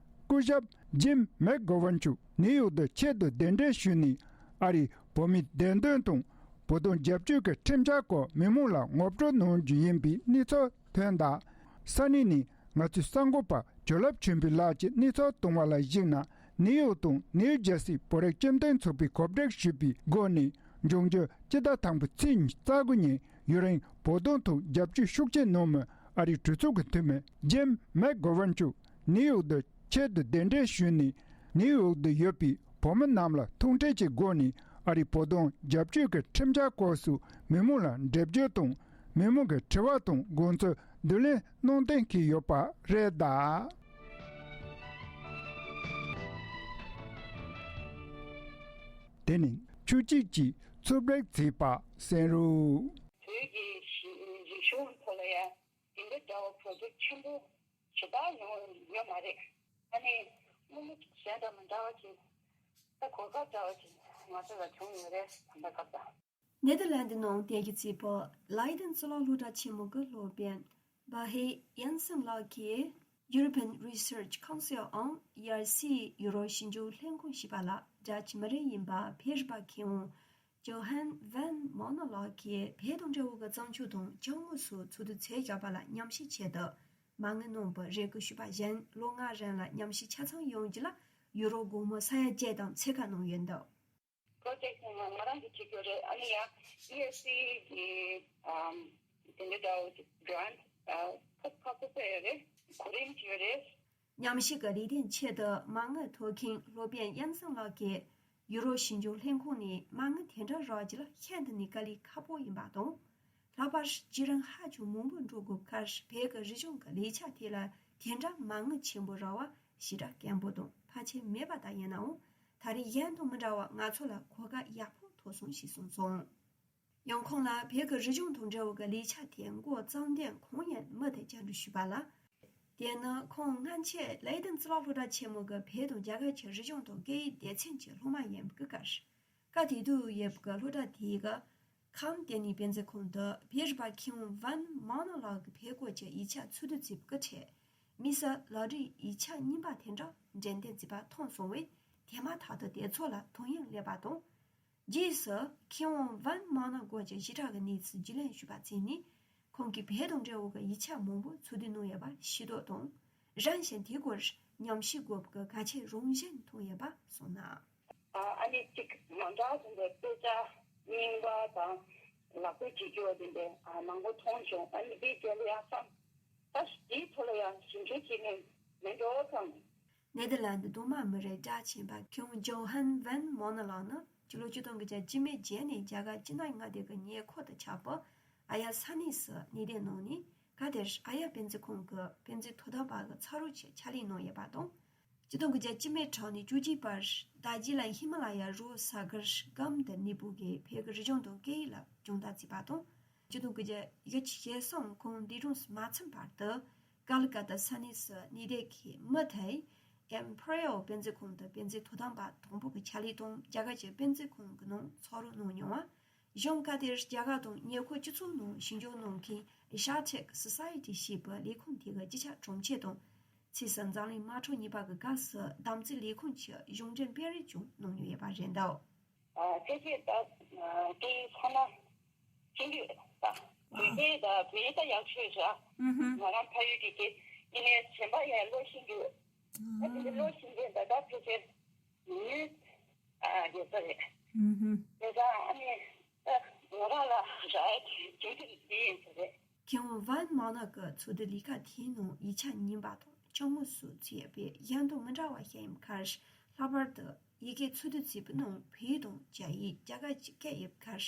སྐུ་ཞབས་ཇིམ་མེག་གྷོ་ཝན་མཆོག་ནིའུ་ཡོག་ཏུ་ཆེད་དུ་གདན་འདྲེན་ཞུས་ནས་ཨ་རིའི་བོད་མིའི་བདེན་དོན་དང་བོད་དོན་རྒྱབ་སྐྱོར་གྱི་ཁྲིམས་འཆར་སྐོར་མི་མང་ལ་ངོ་སྤྲོད་གནང་རྒྱུ་ཡིན་པའི་གནས་ཚུལ་ཐོན་གདའ། ས་གནས་ནས་ང་ཚོའི་གསར་འགོད་པ་ཇོ་ལབ་ཆོས་འཕེལ་ལགས་ཀྱིས་གནས་ཚུལ་བཏང་བ་ལ་གཞིགས་ན་ནིའུ་ཡོག་དང་ནིའུ་ཇར་སི་བོད་རིགས་སྤྱི་མཐུན་ཚོགས་པས་གོ་སྒྲིག་ཞུས་པའི་སྒོ་ནས་འབྱུང་འགྱུར་སྤྱི་ཟླ་དང་པོའི་ཚེས་ཉི་ཤུ་རྩ་དགུ་ཉིན་ཡུན་རིང་བོད་དོན་ཐོག་རྒྱབ་སྐྱོར་ཤུགས་ཆེ་གནང་མུས་ཨ་རིའི་གྲོས་ཚོགས་ཀྱི་འཐུས་མི་ཇིམ་མེག་གྷོ་ཝན་མཆོག་ནིའུ་ཡོག་ཏུ་ཆེད་དུ་གདན་འདྲེན་ཞུས་ནས་ནིའུ་ཡོག་ཏུ་ཡོད་པའི་བོད་མི་རྣམས་ལ་ཐུག་འཕྲད་ཀྱི་སྒོ་ནས་ཨ་རིའི་བོད་དོན་རྒྱབ་སྐྱོར་གྱི་ཁྲིམས་འཆར་སྐོར་སོགས་མི་མང་ལ་འགྲེལ་བརྗོད་དང་མི་མང་གི་དྲི་བ་དང་དགོངས་ཚུལ་བསྡུ་ལེན་གནང་གཏན་འཁེལ་ཡོད་པ་རེད་གདའ། དེ་ནི་ཆུ་སྐྱིད་ཀྱིས་ཚུར་རེག་བྱས་པ་གསན་རོགས། བོད་ཀྱི་གཞི་རིག་གཞུང་ཐོག་ལ་ཡང་དེ་འདྲ་འདྲ་བ་པོ་རོ་ཇེཀ་ཆེན་པོ་ཞེ་དྲག་ཡོང་ཡོད་མ་རེད། ཨ་ནི་དངོས་གནས་གཞན་དང་མི་འདྲ་བ་ཅིག་ད་གོ་སྐབས་འདྲ་བ་ཅིག་ང་ཚོ་ལ་བྱུང་ཡོད་རེད། ད་ལྟ་སྐབས་དང་། ནེ་དར་ལན་ཌི་ནང་བསྡད་ཀྱི་རྩིས་པ་ལའི་ཏན་གཙུག་ལག་སློབ་གྲྭ་ཆེན་མོ་གི་སློབ་དཔོན་བྷ་ཧེ་ཡན་སན་ལགས་ཀྱིས་European Research Council འམ་ཡར་སི་ཡུ་རོ་ཞིབ་འཇུག་ལྷན་ཁང་ཞེས་པ་ལ་དགྲ་ཇི་མ་རེ་ཡིན་པ་བོད་རིག་པ་མཁས་དབང་ཇོ་ཧན་ཝན་མོ་ན་ལགས་ཀྱིས་བོད་དང་འབྲེལ་བའི་གཙང་ཆུ་དང་ཅང་མུ་སུ་ཚོགས་འདུ་འཚོགས་བཞག་པ་ལ་མཉམ་ཞུགས་ཆེད་དུ་མ་དངུལ་གནང་བར་རེ་སྐུལ་ཞུས་པ་བཞིན་ལོ་ལྔ་རིང་ལ་མཉམ་ཞུགས་ཆ་ཚང་ཡོང་རྒྱུ་ལ་ཡུ་རོ་སྒོར་མོ་ས་ཡ་བརྒྱད་དང་ཚོད་ཁ་གནང་ཡོད་འདུག་པོ་རོ་ཇེཀ་ང་ང་རང་གིས་བྱེད་ཀྱི་ཡོད་རེད། ཨ་ནི་ཡང་ཡུ་ཨེས་སི་གི་ཨམ་དེ་འདྲ་འདྲ་བོ་གྷི་རན་ཁ་ཁ་ཁ་ཁ་ཡོད་རེད། གོ་རིམ་གྱི་ཡོད་རེད། མཉམ་ཞུགས་ཀྱི་ལས་དོན་ཆེད་དུ་མ་དངུལ་ཐོབ་མཁན་སློབ་དཔོན་ཡན་སན་ལགས་ཀྱིས་ཡུ་རོ་ཞིབ་འཇུག་ལྷན་ཁང་ནས་མ་དངུལ་དེ་འདྲ་རག་རྒྱུ་ལ་ཤིན་ཏུ་ནས་དཀའ་ལས་ཁག་པོ་ཡིན་པ་དང་། ལྷག་པར་བརྒྱུད་རིམ་ཧ་ཅང་མང་པོ་འགྲོ་དགོས་ཁར་བོད་ཀྱི་རིག་གཞུང་གི་ལེགས་ཆ་དེ་ལ་དེ་འདྲ་མ་དངུལ་ཆེན་པོ་རག་པ་ཞེ་དྲག་དཀོན་པོ་དང་ཕལ་ཆེར་མེད་པ་ལྟར་ཡིན་ནའང་། ད་རེས་གཞན་དང་མི་འདྲ་བར་ང་ཚོ་ལ་གོ་སྐབས་ཡག་པོ་ཐོབ་སོང་ཞེས་གསུངས་སོང་། ཡང་ཁོང་ལ་བོད་ཀྱི་རིག་གཞུང་དང་འབྲེལ་བའི་ལས་འཆར་དེ་མགོ་བརྩམས་དོན་གང་ཡིན་མུ་མཐུད་བཅར་འདྲི་ཞུས་པ་ལ། དེ་ནི་ཁོང་སྔ་ཕྱི་ལའི་ཏན་གཙུག་ལག་སློབ་གྲྭ་ཆེན་མོ་གི་བོད་དང་རྒྱ་གར་གྱི་རིག་གཞུང་དང་སྐད་ཡིག་སྡེ་ཚན་གྱི་སློབ་མ་ཡིན་པའི་སྐབས། སྐབས་དེ་དུས་ཡོད་པའི་སློབ་གྲྭ་དེའི་ཁམས་ལྡན་ནི་དཔེ་མཛོད་ཁང་དུ་བོད་རིག་པ་མཁས་དབང་ཝན་མ་ན་ལགས་ཀྱི་བོད་སྐོར་གྱི་ཡིག་ཆ་འཚོལ་བསྡུ་བྱེད་པའི་ཁྲོད། དམིགས་བསལ་ལག་བྲིས་ཡིག་ཆ་རྙིང་པ་དེ་འདྲ་འགྲེམས་སྟོན་བྱས་པ་མཐོང་སོང་བས། དེ་མ་ཐག་ཏུ་དེ་ཚོ་ལ་དོ་དབྱིངས་སླེབས་པ་དང་། རྗེས་སུ་མཁས་དབང་ཝན་མ་ན་སྐོར་གྱི་ཞེ་དྲག་གི་གནས་ཚུལ་རྒྱུས་ལོན་ཞུས་པ་བྱས་ནས། ཁོང་གིས་བོད་དང་འབྲེལ་བའི་ཡིག་ཆ་མང་པོ་འཚོལ་བསྡུ་གནང་ཡོད་པ་ཤེས་རྟོགས་དང་། རིམ་བཞིན་དེའི་སྐོར་ཉམས་ཞིབ་དགོས་པའི་གལ་ཆེ་རང་བཞིན་མཐོང་ཡོད་པ་གསུངས་གནང་། ཨ་ནི་གཅིག་མ་འདྲ་བ་དེ་འདྲའི་དཔེ་ཆ་རྙིང་པ་དང་ལག་བསྟར་བྱེད་རྒྱུ་བ་དེ་འདྲའི་ཨ་མང་པོ་མཐོང་བྱུང་། ཨ་ནི་དེའི་རྗེས་ལ་ཡང་བསམ། ད་དེའི་ཐོག་ལ་ཡང་ཞིབ་འཇུག་བྱེད་མིན་མེད་འགྲོ་བསམ། ནེ་དར་ལན་ཌི་གདོང་དམར་མི་རིགས་དྲག་ཆེན་པ་ཁྱུང་ཇོ་ཧན་ཝན་མོ་ན་ལགས་ནི་ཕྱི་ལོ་ཆིག་སྟོང་དགུ་བརྒྱ་བཅུ་མེད་བརྒྱད་ནས་རྒྱ་གར་ཅི་ནན་མངའ་སྡེ་གི་ཉེ་འཁོར་དུ་ཆགས་པའི་ཨ་ཡ་ས་གནས་སུ་གནས་སྡོད་གནང་ནས། སྐབས་དེར་ཨ་ཡ་དཔེ་མཛོད་ཁང་གི་དཔེ་མཛོད་དོ་དམ་པ་གི་ཚ་རོགས་ཀྱི་ཕྱག་ལས་གནང་ཡོད་པ་དང་། ཆིག་སྟོང་དགུ་བརྒྱ་བཅུ་མེད་གྲངས་ནས་བཅུ་གཅིག་བར་རྡོ་རྗེ་གླིང་ཧི་མ་ལ་ཡ་རོགས་ས་གར་སྒམ་དུ་གནས་སྤོ་གིས་བོད་ཀྱི་རིག་གཞུང་དང་སྐད་ཡིག་ལ་སྦྱོང་བརྡར་བྱས་པ་དང་། ཆིག་སྟོང་དགུ་བརྒྱ་བཞི་བཅུ་ཞེ་གསུམ་ཁོང་འདས་གྲོངས་སུ་མ་ཕྱིན་བར་དུ། ཀལ་ཀ་ཏ་ས་གནས་སུ་གནས་སྡོད་ཀྱིས་མུ་མཐུད་ཨིམ་ཕི་རི་ཡལ་དཔེ་མཛོད་ཁང་དུ་དཔེ་མཛོད་དོ་དམ་པ་དང་པོ་གི་ཕྱག་ལས་དང་། རྒྱ་གར་གྱི་དཔེ་མཛོད་ཁང་གི་ནང་ཚོགས་རོགས་གནང་མྱོང་བ། གཞུང་བཀའ་དེར་རྒྱ་གར་དང་ཉེ་འཁོར་སྤྱི་ཚོགས་ནང་ཞིབ་འཇུག་གནང་མཁན་ཨེ་ཤ་ཡ་ཊེག་སོ་སའི་ཊི་ཞེས་པའི་ལས་ཁུངས་དེ་གི་སྤྱི་ཁྱབ་དྲུང་ཆེ་དང་། ཕྱིས་སུ་འཛམ་གླིང་དམག་འཁྲུག་གཉིས་པ་གི་སྐབས་སུ་དམ་འཛིན་ལས་ཁུངས་ཀྱི་གཞུང་འབྲེལ་དཔོན་རིགས་ཀྱང་གནང་མྱོང་ཡོད་པ་རེད་འདུག་ཨ་ཕལ་ཆེར་ད་ཨ་དེའི་ཚང་མ་ཤེས་ཀྱི་ཡོད་ད། བོད་སྐད་ད་བོད་ཡིག་ད་ཡག་ཤོས་རེད། ཨ་ཧུམ། ང་རང་ཕ་ཡུལ་གྱི་སྐད་ཡིན་ནའི་གཞན་པ་ཡང་ཀློག་ཤེས་ཀྱི་ཡོད། ཨ་དེ་འདྲ་ཀློག་ཤེས་མཁན་ད་ལྟ་ཕལ་ཆེར་ཉུང་ཉུང་ཨ་ཡོད་ས་རེད། ཨ་ཧུམ། དེ་ཙང་ཨ་ནི་ད་ང་རང་ལ་རག་ཡ་དེ་རྒྱུན་དུ་དེ་ཡིན་ས་རེད། མཁས་དབང་ཝན་མ་ན་གི་འཚོལ་བསྡུ་ལས་ཀ་དེའི་ནང་ཡིག་ཆ་རྙིང་པ་དང་ཅང་མུ་སུ་ཚུད་ཡོད་པས་གཞན་དང་མི་འདྲ་བ་ཞིག་ཡིན་ཁར། ལྷག་པར་དུ་ཡི་གེ་འཚོལ་བསྡུ་བྱས་པའི་ནང་བོད་དང་རྒྱ་ཡིག་རྒྱ་གར་གྱི་སྐད་ཡོད་ཁར།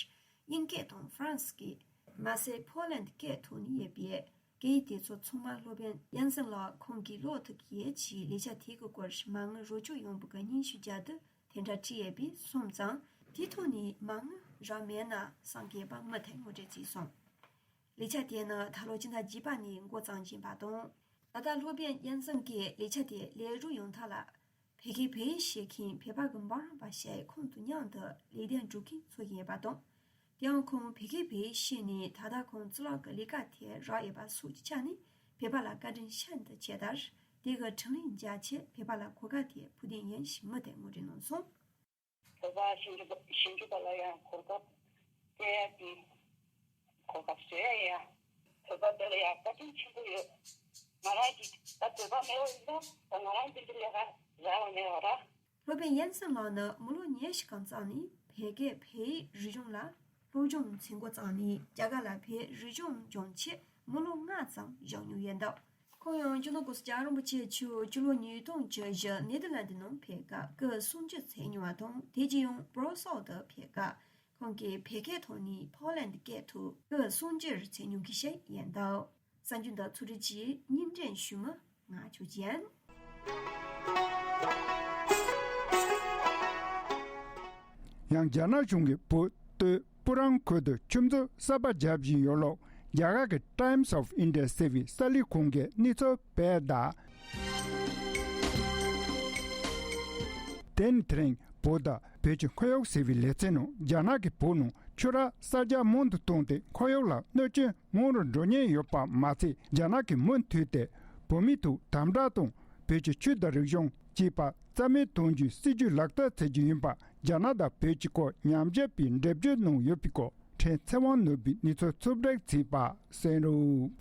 དབྱིན་སྐད་དང་ཧྥ་རན་སི་སྐད། མ་ཟད་ཕོ་ལན་སྐད་ཐོག་ནས་ཡོད་པས། སྐད་ཡིག་དེ་ཚོ་ཚང་མ་སློབ་དཔོན་ཡན་སན་ལགས་ཁོང་གིས་ཀློག་ཐུབ་ཀྱི་ཡོད་ཅེས་ལས་འཆར་དེ་གི་སྐོར་མ་དངུལ་རོགས་སྐྱོར་ཡོང་བའི་སྙན་ཞུ་རྒྱག་དུས་དེ་འདྲ་བྲིས་ཡོད་པས་གསུངས་ཙང་། དེའི་ཐོག་ནས་མ་དངུལ་རག་མེད་ན་བསམ་གྱི་ཡོད་པ་མུ་མཐུད་ངོ་སྤྲོད་བྱས་སོང་། ལས་འཆར་དེ་ནི་ད་ལོ་སྤྱི་ཟླ་བརྒྱད་པ་ནས་འགོ་བརྩམས་བཞིན་པ་དང་། ད་ལྟ་སློབ་དཔོན་ཡན་སན་གྱིས་ལས་འཆར་དེ་ལས་རུ་ཡོང་ཐབས་ལ། བོད་སྐད་བོད་ཡིག་ཤེས་མཁན་བོད་པ་གི་འབུམ་རམས་པ་ཞིག་ཁོང་དང་མཉམ་དུ་ལས་དོན་སྒྲུབ་མཁན་འཚོལ་བཞིན་ཡོད་པ་དང་། དེའང་ཁོང་བོད་སྐད་བོད་ཡིག་ཤེས་ནས་ད་ལྟ་ཁོང་གཙུག་ལག་གི་ལས་ཀ་དེ་རག་ཡོད་པ་སོགས་ཀྱི་ཆ་ནས་བོད་པ་ལ་བཀའ་དྲིན་ཤིན་ཏུ་ཆེ་ལྟར། དེ་གི་འཕྲིན་ལས་མཇལ་ཆེད་བོད་པ་ལ་གོ་སྐབས་དེ་ཕུལ་བདེ་ཡིན་ཞེས་མུ་མཐུད་ངོ་སྤྲོད་གནང་སོང་། བོད་པ་ཞིབ་འཇུག་པ་ཞིབ་འཇུག་པ་ལ་ཡང་གོ་སྐབས་སྤྲད་ཡ་དེ། གོ་སྐབས་སྤྲད་ཡ་ཡ། བོད་པ་དེ་ལ་ཡང་བཀའ་དྲིན་ཆེན་པོ་ཡོད། ང་རང་གིས་ད་བོད་པ་མེད་པ་ཡིན་ན་ད་ང་རང་འདི་འདྲ་ལས་ཀ་རག་པ་མེད་པ་ར། སློབ་དཔོན་ཡན་སན་ལགས་ནི་མི་ལོ་ཉི་ཤུ་གང་ཙམ་ནས་བོད་སྐད་བོད་ཡིག་རིག་གཞུང་ལ་སློབ་སྦྱོང་བྱེད་འགོ་བརྩམས་ནས་རྒྱ་གར་ལ་བོད་རིག་གཞུང་སྦྱོང་ཆེད་མི་ལོ་ལྔ་ཙམ་བཞུགས་མྱོང་ཡོད་འདུག་ཁོང་ཡང་སྤྱི་ནོར་༸གོང་ས་༸སྐྱབས་མགོན་རིན་པོ་ཆེ་མཆོག་སྤྱི་ལོ་ཉིས་སྟོང་བཅུ་བཞི་ནེ་དར་ལན་ཌི་ནང་ཕེབས་སྐབས་སྐུ་གསུང་ཆོས་མཛད་མྱོང་བ་དང་། དེ་རྗེས་ཡང་སྦྲུ་སེལ་དུ་ཕེབས་སྐབས་ཁོང་གིས་བོད་སྐད་ཐོག་ནས་ཕོ་ལན་སྐད་ཐོག་སྐུ་གསུང་ཆོས་མཛད་མྱོང་མཁན་ཞིག་ཡིན་འདུག་གསར་འགྱུར་དང་ཚོགས་དྲི་གཅིག་སྙིང་དྲན་ཞུ་མི་ང་ཆོས་ཅན། ཡང་རྒྱ་ནག་གཞུང་གིས་བོད་སྟོད་སྤུ་རང་ཁུལ་དུ་ཆུ་མཛོད་གསར་པ་བརྒྱབ་བཞིན་ཡོད་ལུགས་རྒྱ་གར་གྱི་Times of India་ཟེར་བའི་གསར་ལས་ཁང་གིས་གནས་ཚུལ་སྤེལ་གདའ། དེ་ནི་དེ་རིང་བོད་དང་བོད་ཀྱི་ཁོར་ཡུག་ཟེར་བའི་ལེ་ཚན་ནང་རྒྱ་ནག་གིས་བོད་ནང་ཆུ་རགས་གསར་རྒྱག་མང་དུ་བཏང་སྟེ་ཁོར་ཡུག་ལ་གནོད་སྐྱོན་མང་རུ་འགྲོ་ཉེན་ཡོད་པ་མ་ཚད། རྒྱ་ནག་གིས་མུ་མཐུད་དེ་བོད་མིའི་ཐོག་དམ་དྲག་དང་བོད་ཀྱི་ཆོས་དང་རིག་གཞུང་བཅས་པ་རྩ་མེད་གཏོང་རྒྱུའི་སྲིད་ཇུས་ལག་བསྟར་བྱེད་རྒྱུ་ཡིན་པ་རྒྱ་ནག་དང་བོད་ཀྱི་སྐོར་ཉམས་ཞིབ་པས་འགྲེལ་བརྗོད་གནང་ཡོད་པའི་སྐོར། ཕྲན་ཚེ་དབང་ནོར་བུས་གནས་ཚུལ་ཕྱོགས་བསྒྲིགས་བྱས་པ་གསན་རོགས།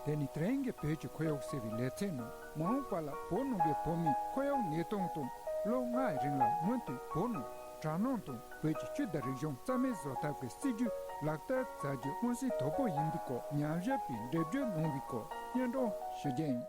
དེ་ནི་དེ་རིང་གི་བོད་ཀྱི་ཁོར་ཡུག་ཟེར་བའི་ལེ་ཚན་ནང་མ་འོངས་པ་ལ་བོད་ནང་གི་བོད་མིའི་ཁོར་ཡུག་གནས་སྟངས་དང་ལོ་ལྔའི་རིང་ལ་མུ་མཐུད་བོད་ནང་དྲག་སྣང་དང་བོད་ཀྱི་ཆོས་དང་རིག་གཞུང་རྩ་མེད་བཟོ་ཐབས་ཀྱི་སྲིད་ཇུས་ལག་བསྟར་བྱ་རྒྱུ་མངོན་གསལ་དོད་པོ་ཡིན་པའི་སྐོར་ཉམས་ཞིབ་པས་འགྲེལ་བརྗོད་གནང་བའི་སྐོར་སྙན་སྒྲོན་ཞུ་རྒྱུ་ཡིན།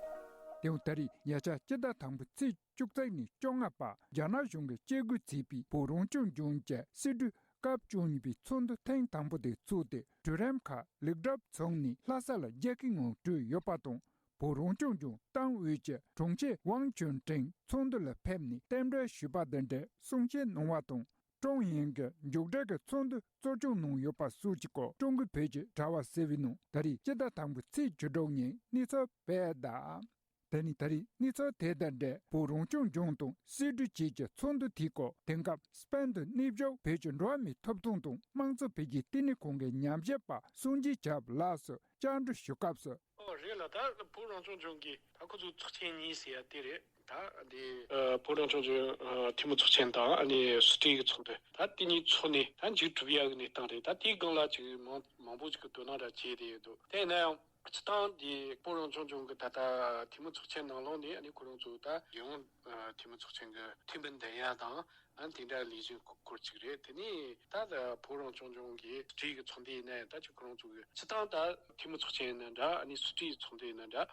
དེ་ཡང་ད་རེས་ཉེ་ཆར་སྤྱི་ཟླ་དང་པོའི་ཚེས་བཅུ་གཅིག་ནས་བཅོ་ལྔ་བར་རྒྱ་ནག་གཞུང་གིས་བཅད་བགོས་བྱས་པའི་བོད་རང་སྐྱོང་ལྗོངས་ཀྱི་སྲིད་གྲོས་སྐབས་བཅུ་གཉིས་པའི་ཚོགས་འདུ་ཐེངས་དང་པོ་དེ་ཚོགས་ཏེ་གྲོས་རིམ་ཁག་ལེགས་གྲུབ་བྱུང་ནས་ལྷ་ས་ལ་རྒྱལ་ཁའི་ངང་གྲོལ་ཡོད་པ་དང་། བོད་རང་སྐྱོང་ལྗོངས་ཏང་ཨུད་ཀྱི་དྲུང་ཆེ་ཝང་ཅུན་ཀྲེང་ཚོགས་འདུ་ལ་ཕེབས་ནས་རྟེན་འབྲེལ་ཞུས་པ་དང་འབྲེལ་གསུང་བཤད་གནང་བ་དང་། ཀྲུང་དབྱང་གི་མཇུག་སྒྲིལ་གྱི་ཚོགས་འདུ་གཙོ་སྐྱོང་གནང་ཡོད་པ་སོགས་ཀྱི་སྐོར་ཀྲུང་གོའི་བོད་ཀྱི་དྲ་བ་ཟེར་བའི་ནང་ད་རེས་སྤྱི་ཟླ་དང་པོའི་ཚེས་བཅུ་དྲུག་ཉིན་གནས་ཚུལ་སྤེལ་གདའ། དེ་ནི་ད་རེས་གནས་ཚུལ་དེ་དང་འབྲེལ་བོད་རང་སྐྱོང་ལྗོངས་དང་སྲིད་གྲོས་བཅས་ཀྱི་ཚོགས་འདུ་དེའི་སྐོར་དེང་སྐབས་སྤེན་དུ་གནས་བཞུགས་བོད་ཀྱི་འགྲོ་བ་མིའི་ཐོབ་ཐང་དང་དམངས་གཙོ་འཕེལ་རྒྱས་ལྟེ་གནས་ཁང་གི་ཉམས་ཞིབ་པ་སངས་རྒྱས་སྐྱབས་ལགས་སུ་བཅར་འདྲི་ཞུ་སྐབས་སུ། ཨོ་རེད་ལ། ད་བོད་རང་སྐྱོང་ལྗོངས་ཀྱི་ད་ཁོ་ཚོའི་ཚོགས་ཆེན་གཉིས་ཟེར་ཡ་དེ་རེད། ད་འདི་ཨ་བོད་རང་སྐྱོང་ལྗོངས་ཨ་འཐུས་མི་ཚོགས་ཆེན་དང་ཨ་ནི་སྲིད་གྲོས་ཀྱི་ཚོགས་འདུ་ད་དེ་གཉིས་ཚོགས་ནས་ད་མཇུག་གྲུབ་ཡ་གི་གནས་སྟངས་རེད། ད་དེའི་སྒང་ལ་ཅིག་མང་མང་པོ་ཅིག་གི་དོ་སྣང་ར་བྱས་བསྡད་ཡོད་འདུག་དེ་ཡིན་ན་ཡང་། སྤྱིར་བཏང་འདི་བོད་རང་སྐྱོང་ལྗོངས་ཀྱི་ད་ལྟ་འཐུས་མི་ཚོགས་ཆེན་ནང་ལོགས་ནས་ཨ་ནི་ཁོ་རང་ཚོ་ད་ཡང་ཨ་འཐུས་མི་ཚོགས་ཆེན་གྱི་འཐུས་མི་འདེམས་ཡ་དང་ཨ་དེ་འདྲ་ལས་གཞི་སྐོར་ཅིག་རེད། དེ་ནས་ད་ལྟ་བོད་རང་སྐྱོང་ལྗོངས་ཀྱི་སྲིད་གྲོས་ཀྱི་ཚོགས་འདུ་ཡིན་ན་ཡང་ད་ཅིག་ཁོ་རང་ཚོ་གི་སྤྱིར་བཏང་ད་འཐུས་མི་ཚོགས་ཆེན་ཡིན་ན་འདྲ་ཨ་ནི་སྲིད་གྲོས་ཀྱི་ཚོགས་འདུ་ཡིན་ན་འདྲ་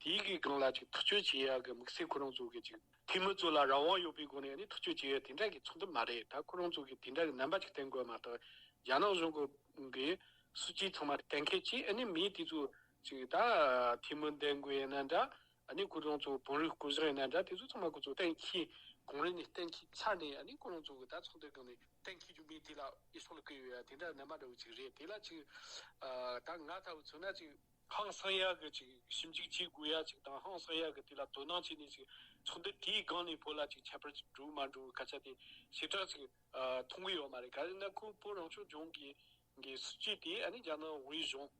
དེའི་གི་སྒང་ལ་ཅིག་ཐག་གཅོད་བྱེད་ཡ་གི་དམིགས་བསལ་ཁོ་རང་ཚོ་གི་ཅིག་འཐུས་མི་ཚོ་ལ་རང་དབང་ཡོད་པའི་སྒོ་ནས་ཨ་ནི་ཐག་གཅོད་བྱེད་ཡ་དེ་འདྲ་གི་ཚོགས་འདུ་མ་རེད། ད་ཁོ་རང་ཚོ་གི་དེ་འདྲ་གི་རྣམ་པ་ཅིག་བསྟན་དགོས་མ་གཏོགས་རྒྱ་ནག་གཞུང་གི་གི་སྲིད་ཇུས་ཚང་མ་གཏན་འཁེལ་བྱས། ཨ་ནི་མི་དེ་ཚོ་ཅིག་ད་འཐུས་མི་འདེམས་དགོས་ཡིན་ན་འདྲ། ཨ་ནི་ཁོ་རང་ཚོ་བོད་རིགས་སྐུ་གཞོགས་ཡིན་ན་འདྲ། དེ་ཚོ་ཚང་མ་ཁོ་ཚོ་གཏན་འཁེལ་གོང་རིམ་ནས་གཏན་འཁེལ་ཚར་ནས་ཨ་ནི་ཁོ་རང་ཚོ་གི་ད་ཚོགས་འདུའི་སྒང་ནས་གཏན་འཁེལ་རྒྱུ་མེད། དེ་ལ་ཨེ་ཤོག་ལ་བསྐོས་ཡོད་ཡ་དེ་འདྲ་རྣམ་པ་འདྲ་བོ་ཅིག་རེད། དེ་ལ་ཅིག་ཨ་ད་ང་ལྟ་བུ་མཚོན་ན་ཅིག་ཧང་སང་ཡ་གི་ཅིག་ཞིབ་འཇུག་བྱེད་དགོས་ཡ་ཅིག་དང་། ཧང་སང་ཡ་གི་དེ་ལ་དོ་སྣང་བྱས་ནས་ཅིག་ཚོགས་འདུ་དེའི་སྒང་ནས་བོད་ལ་ཅིག་ཁྱད་པར་ཅིག་འགྲོ་མ་འགྲོ་གི་སྐད་ཆ་དེ་ཞེ་དྲག་ཅིག་ཨ་མཐོང་གི་ཡོད་མ་རེད། ག་རེ་ན་ཁོ་བོད་རང་སྐྱོང་ལྗོངས་ཀྱི་གི་སྲིད་ཇུས་དེ་ཨ་ནི་རྒྱ་ནག་དབུས་གཞུང་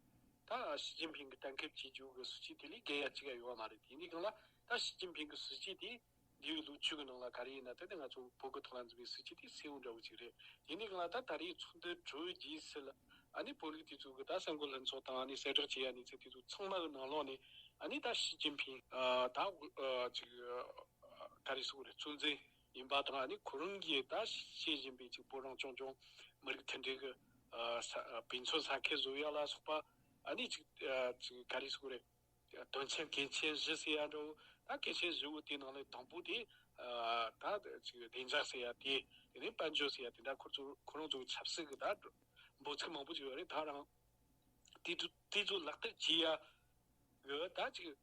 ད་ཞི་ཅིན་ཕིང་གི་གཏན་འཁེལ་བྱེད་རྒྱུ་གི་སྲིད་ཇུས་དེ་ལས་བརྒལ་ཡ་གཅིག་ཡང་ཡོད་མ་རེད། དེ་ཡིན་དུས་སྒང་ལ་ད་ཞི་ཅིན་ཕིང་གི་སྲིད་ཇུས་དེ་འདས་པའི་ལོ་བཅུ་གི་ནང་ལ་ག་རེ་ཡིན་ན། ད་ནི་ང་ཚོ་བོད་གི་ཐོག་ལ་འཛིན་པའི་སྲིད་ཇུས་དེ་གསལ་བོ་འདྲ་བོ་ཅིག་རེད། དེ་ཡིན་དུས་སྒང་ལ་ད་ད་རེས་ཚོགས་འདུ་གྲོལ་རྗེས་སུ་ལ་ཨ་ནི་བོད་རིགས་དེ་ཚོ་གི་ད་གསར་འགོད་ལྷན་ཚོགས་དང་ཨ་ནི་གསལ་བསྒྲགས་བྱེད་ཡ་གནས་ཚུལ་དེ་ཚོ་ཚང་མ་གི་ནང་ལོགས་ནས་ཨ་ནི་ད་ཞི་ཅིན་ཕིང་ཨ་ད་ཨ་ཅིག་ཨ་ག་རེ་ཟེར་དགོས་རེད། གཙོ་འཛིན་ཡིན་པ་དང་། ཨ་ནི་ཁོ་རང་གིས་ད་བཤད་བཞིན་པའི་ཅིག་བོད་རང་སྐྱོང་ལྗོངས་མི་རིགས་མཐུན་སྒྲིལ་གྱི་ཨ་ས་ཨ་དཔེ་མཚོན་ས་ཁུལ་བཟོ་ཡ་ལ་སོགས་པ། ཨ་ནི་ཅིག་ཨ་ཅིག་ག་རེ་ཟེར་དགོས་རེད། དོན་ཆེན་གལ་ཆེན་བཞི་ཟེར་ཡ་འདྲ་བོ། ད་གལ་ཆེན་བཞི་བོ་དེའི་ནང་ནས་དང་པོ་དེ་ཨ་ད་ཅིག་བདེ་འཇགས་ཟེར་ཡ་དེ། དེ་ནས་དཔལ་འབྱོར་ཟེར་ཡ་དེ་འདྲ་ཁོ་ཚོ་ཁོ་རང་ཚོ་ཆབ་སྲིད་ཀྱི་ད་འབོད་ཚིག་མང་པོ་ཅིག་ཡོད་རེད། ད་རང་དེ་ཚོ་དེ་ཚོ་ལག་བསྟར་བྱེད་ཡ་གི་ད་ཅིག་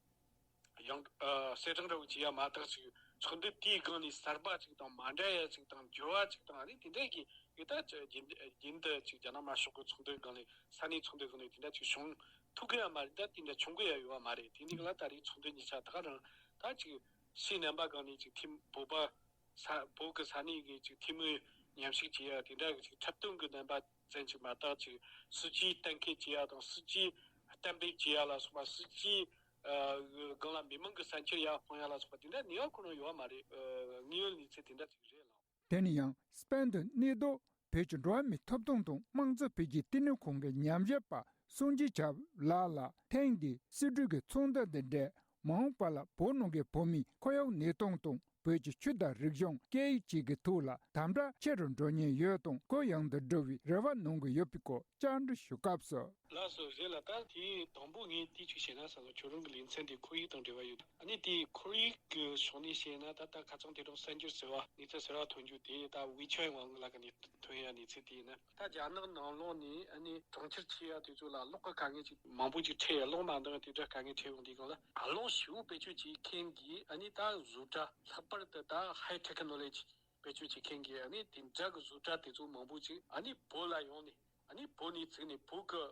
ཡང་ཨ་གསལ་བསྒྲགས་འདྲ་བོ་བྱེད་ཡ་མ་གཏོགས་ཅིག་ཚོགས་འདུ་དེའི་སྒང་ནས་གསར་པ་ཅིག་དང་མ་འདྲ་ཡ་ཅིག་དང་འགྱུར་བ་ཅིག་དང་ཨ་ནི་དེ་འདྲ་གི་ཡོད། ད་ཅིག་རྒྱུན་རྒྱུན་དུ་ཅིག་རྒྱ་ནག་དམར་ཤོག་གི་ཚོགས་འདུའི་སྒང་ནས་ས་གནས་ཚོགས་འདུའི་སྒང་ནས་དེ་འདྲ་ཅིག་བྱུང་ཐུབ་གི་ཡ་མ་རེད། ད་དེ་འདྲ་བྱུང་གི་ཡ་ཡོད་པ་མ་རེད། དེ་འདི་ག་ལ་ད་རེས་ཚོགས་འདུ་གཉིས་ཆ་ད་ག་རང་ད་ཅིག་ཕྱིའི་རྣམ་པ་སྒང་ནས་ཅིག་འཐུས་བོད་པ་ས་བོད་ཀྱི་ས་གནས་ཀྱི་ཅིག་འཐུས་མི་མཉམ་ཞུགས་བྱེད་ཡ་དེ་འདྲ་གི་ཅིག་འཁྲབ་སྟོན་གྱི་རྣམ་པ་ཙམ་ཅིག་མ་གཏོགས། ཅིག་སྲིད་ཇུས་གཏན་འཁེལ་བྱེད་ཡ་དང་སྲིད་ཇུས་གཏན་འབེབས་བྱེད་ཡ་ལ་སོགས་པ། སྲིད་ཇུས་ཨ་སྒང་ལ་མི་མང་གི་བསམ་འཆར་ཡར་སྤུངས་ཡ་ལ་སོགས་པ་དེ་འདྲ་ནི་ཡང་ཁོ་རང་ཡོད་པ་མ་རེད། ཨ་དངོས་ཡོད་གནས་ཚུལ་དེ་འདྲ་ཅིག་རེད་ལགས། དེ་ནི་ཡང་སྤེན་དུ་གནས་སྡོད་བོད་ཀྱི་འགྲོ་བ་མིའི་ཐོབ་ཐང་དང་དམངས་གཙོ་འཕེལ་རྒྱས་ལྟེ་གནས་ཁང་གི་ཉམས་ཞིབ་པ་སངས་རྒྱས་སྐྱབས་ལགས་ལ་ཐེངས་འདིའི་སྲིད་གྲོས་ཀྱི་ཚོགས་འདུ་འདི་འབྲེལ་མ་འོངས་པ་ལ་བོད་ནང་གི་བོད་མིའི་ཁོར་ཡུག་གནས་སྟངས་དང་བོད་ཀྱི་ཆོས་དང་རིག་གཞུང་སྐད་ཡིག་བཅས་ཀྱི་ཐོག་ལ་དམ་དྲག་ཆེ་རུ་འགྲོ་ཉེན་ཡོད་དང་གུ་ཡངས་དུ་འགྲོ་བའི་རེ་བ་གནང་གི་ཡོད་པའི་སྐོར་བཅར་འདྲི་ཞུ་སྐབས་སུ། ལགས་སོ། རེད་ལ། ད་དེའི་དང་པོ་ངས་དེ་ཅིག་བཤད་ན་བསམ་སོང་། ཁྱོད་རང་གི་ལེ་ཚན་དེ་ཁོར་ཡུག་དང་འབྲེལ་བ་ཡོད། ཨ་ནི་དེའི་ཁོར་ཡུག་གི་ཕྱོགས་ནས་བཤད་ན་ད་ལྟ་ཁ་སང་དེ་དང་གསར་འགྱུར་ཟེར་བ་གནས་ཚུལ་ཟེར་བ་ཐོན་རྒྱུ་དེ་ད་ཝེ་ཆའེ་ཝང་ལ་ག་ནས་ཐོན་ཡ་གནས་ཚུལ་དེ་ཡིན་ན། ད་རྒྱ་ནག་ནང་ལོགས་ནས་ཨ་ནི་གྲོང་ཁྱེར་ཆེ་ཡ་དེ་ཚོ་ལ་གློག་གི་དཀའ་ངལ་ཅིག་མང་པོ་ཅིག་འཕྲད་ཡ། གློག་མ་འདང་དེ་འདྲ་དཀའ་ངལ་འཕྲད་ཡོང་དུས་སྒང་ལ་རླུང་ཞེ་པོ་བེད་སྤྱོད་བྱེད་མཁན་གྱི་ཨ་ནི་ད་བཟོ་གྲྭ་ལྷག་པར་དུ་ད་ཧའི་ཊེག་ནོ་ལོ་ཇི་ བེད་སྤྱོད་བྱེད་མཁན་གྱི་ཨ་ནི་དེ་འདྲ་གི་བཟོ་གྲྭ་དེ་ཚོ་མང་པོ་ཅིག་ཨ་ནི་བོད་ལ་ཡོང་ནས། ཨ་ནི་བོད་ནས་བཙུགས་ནས་བོད་ཀྱི་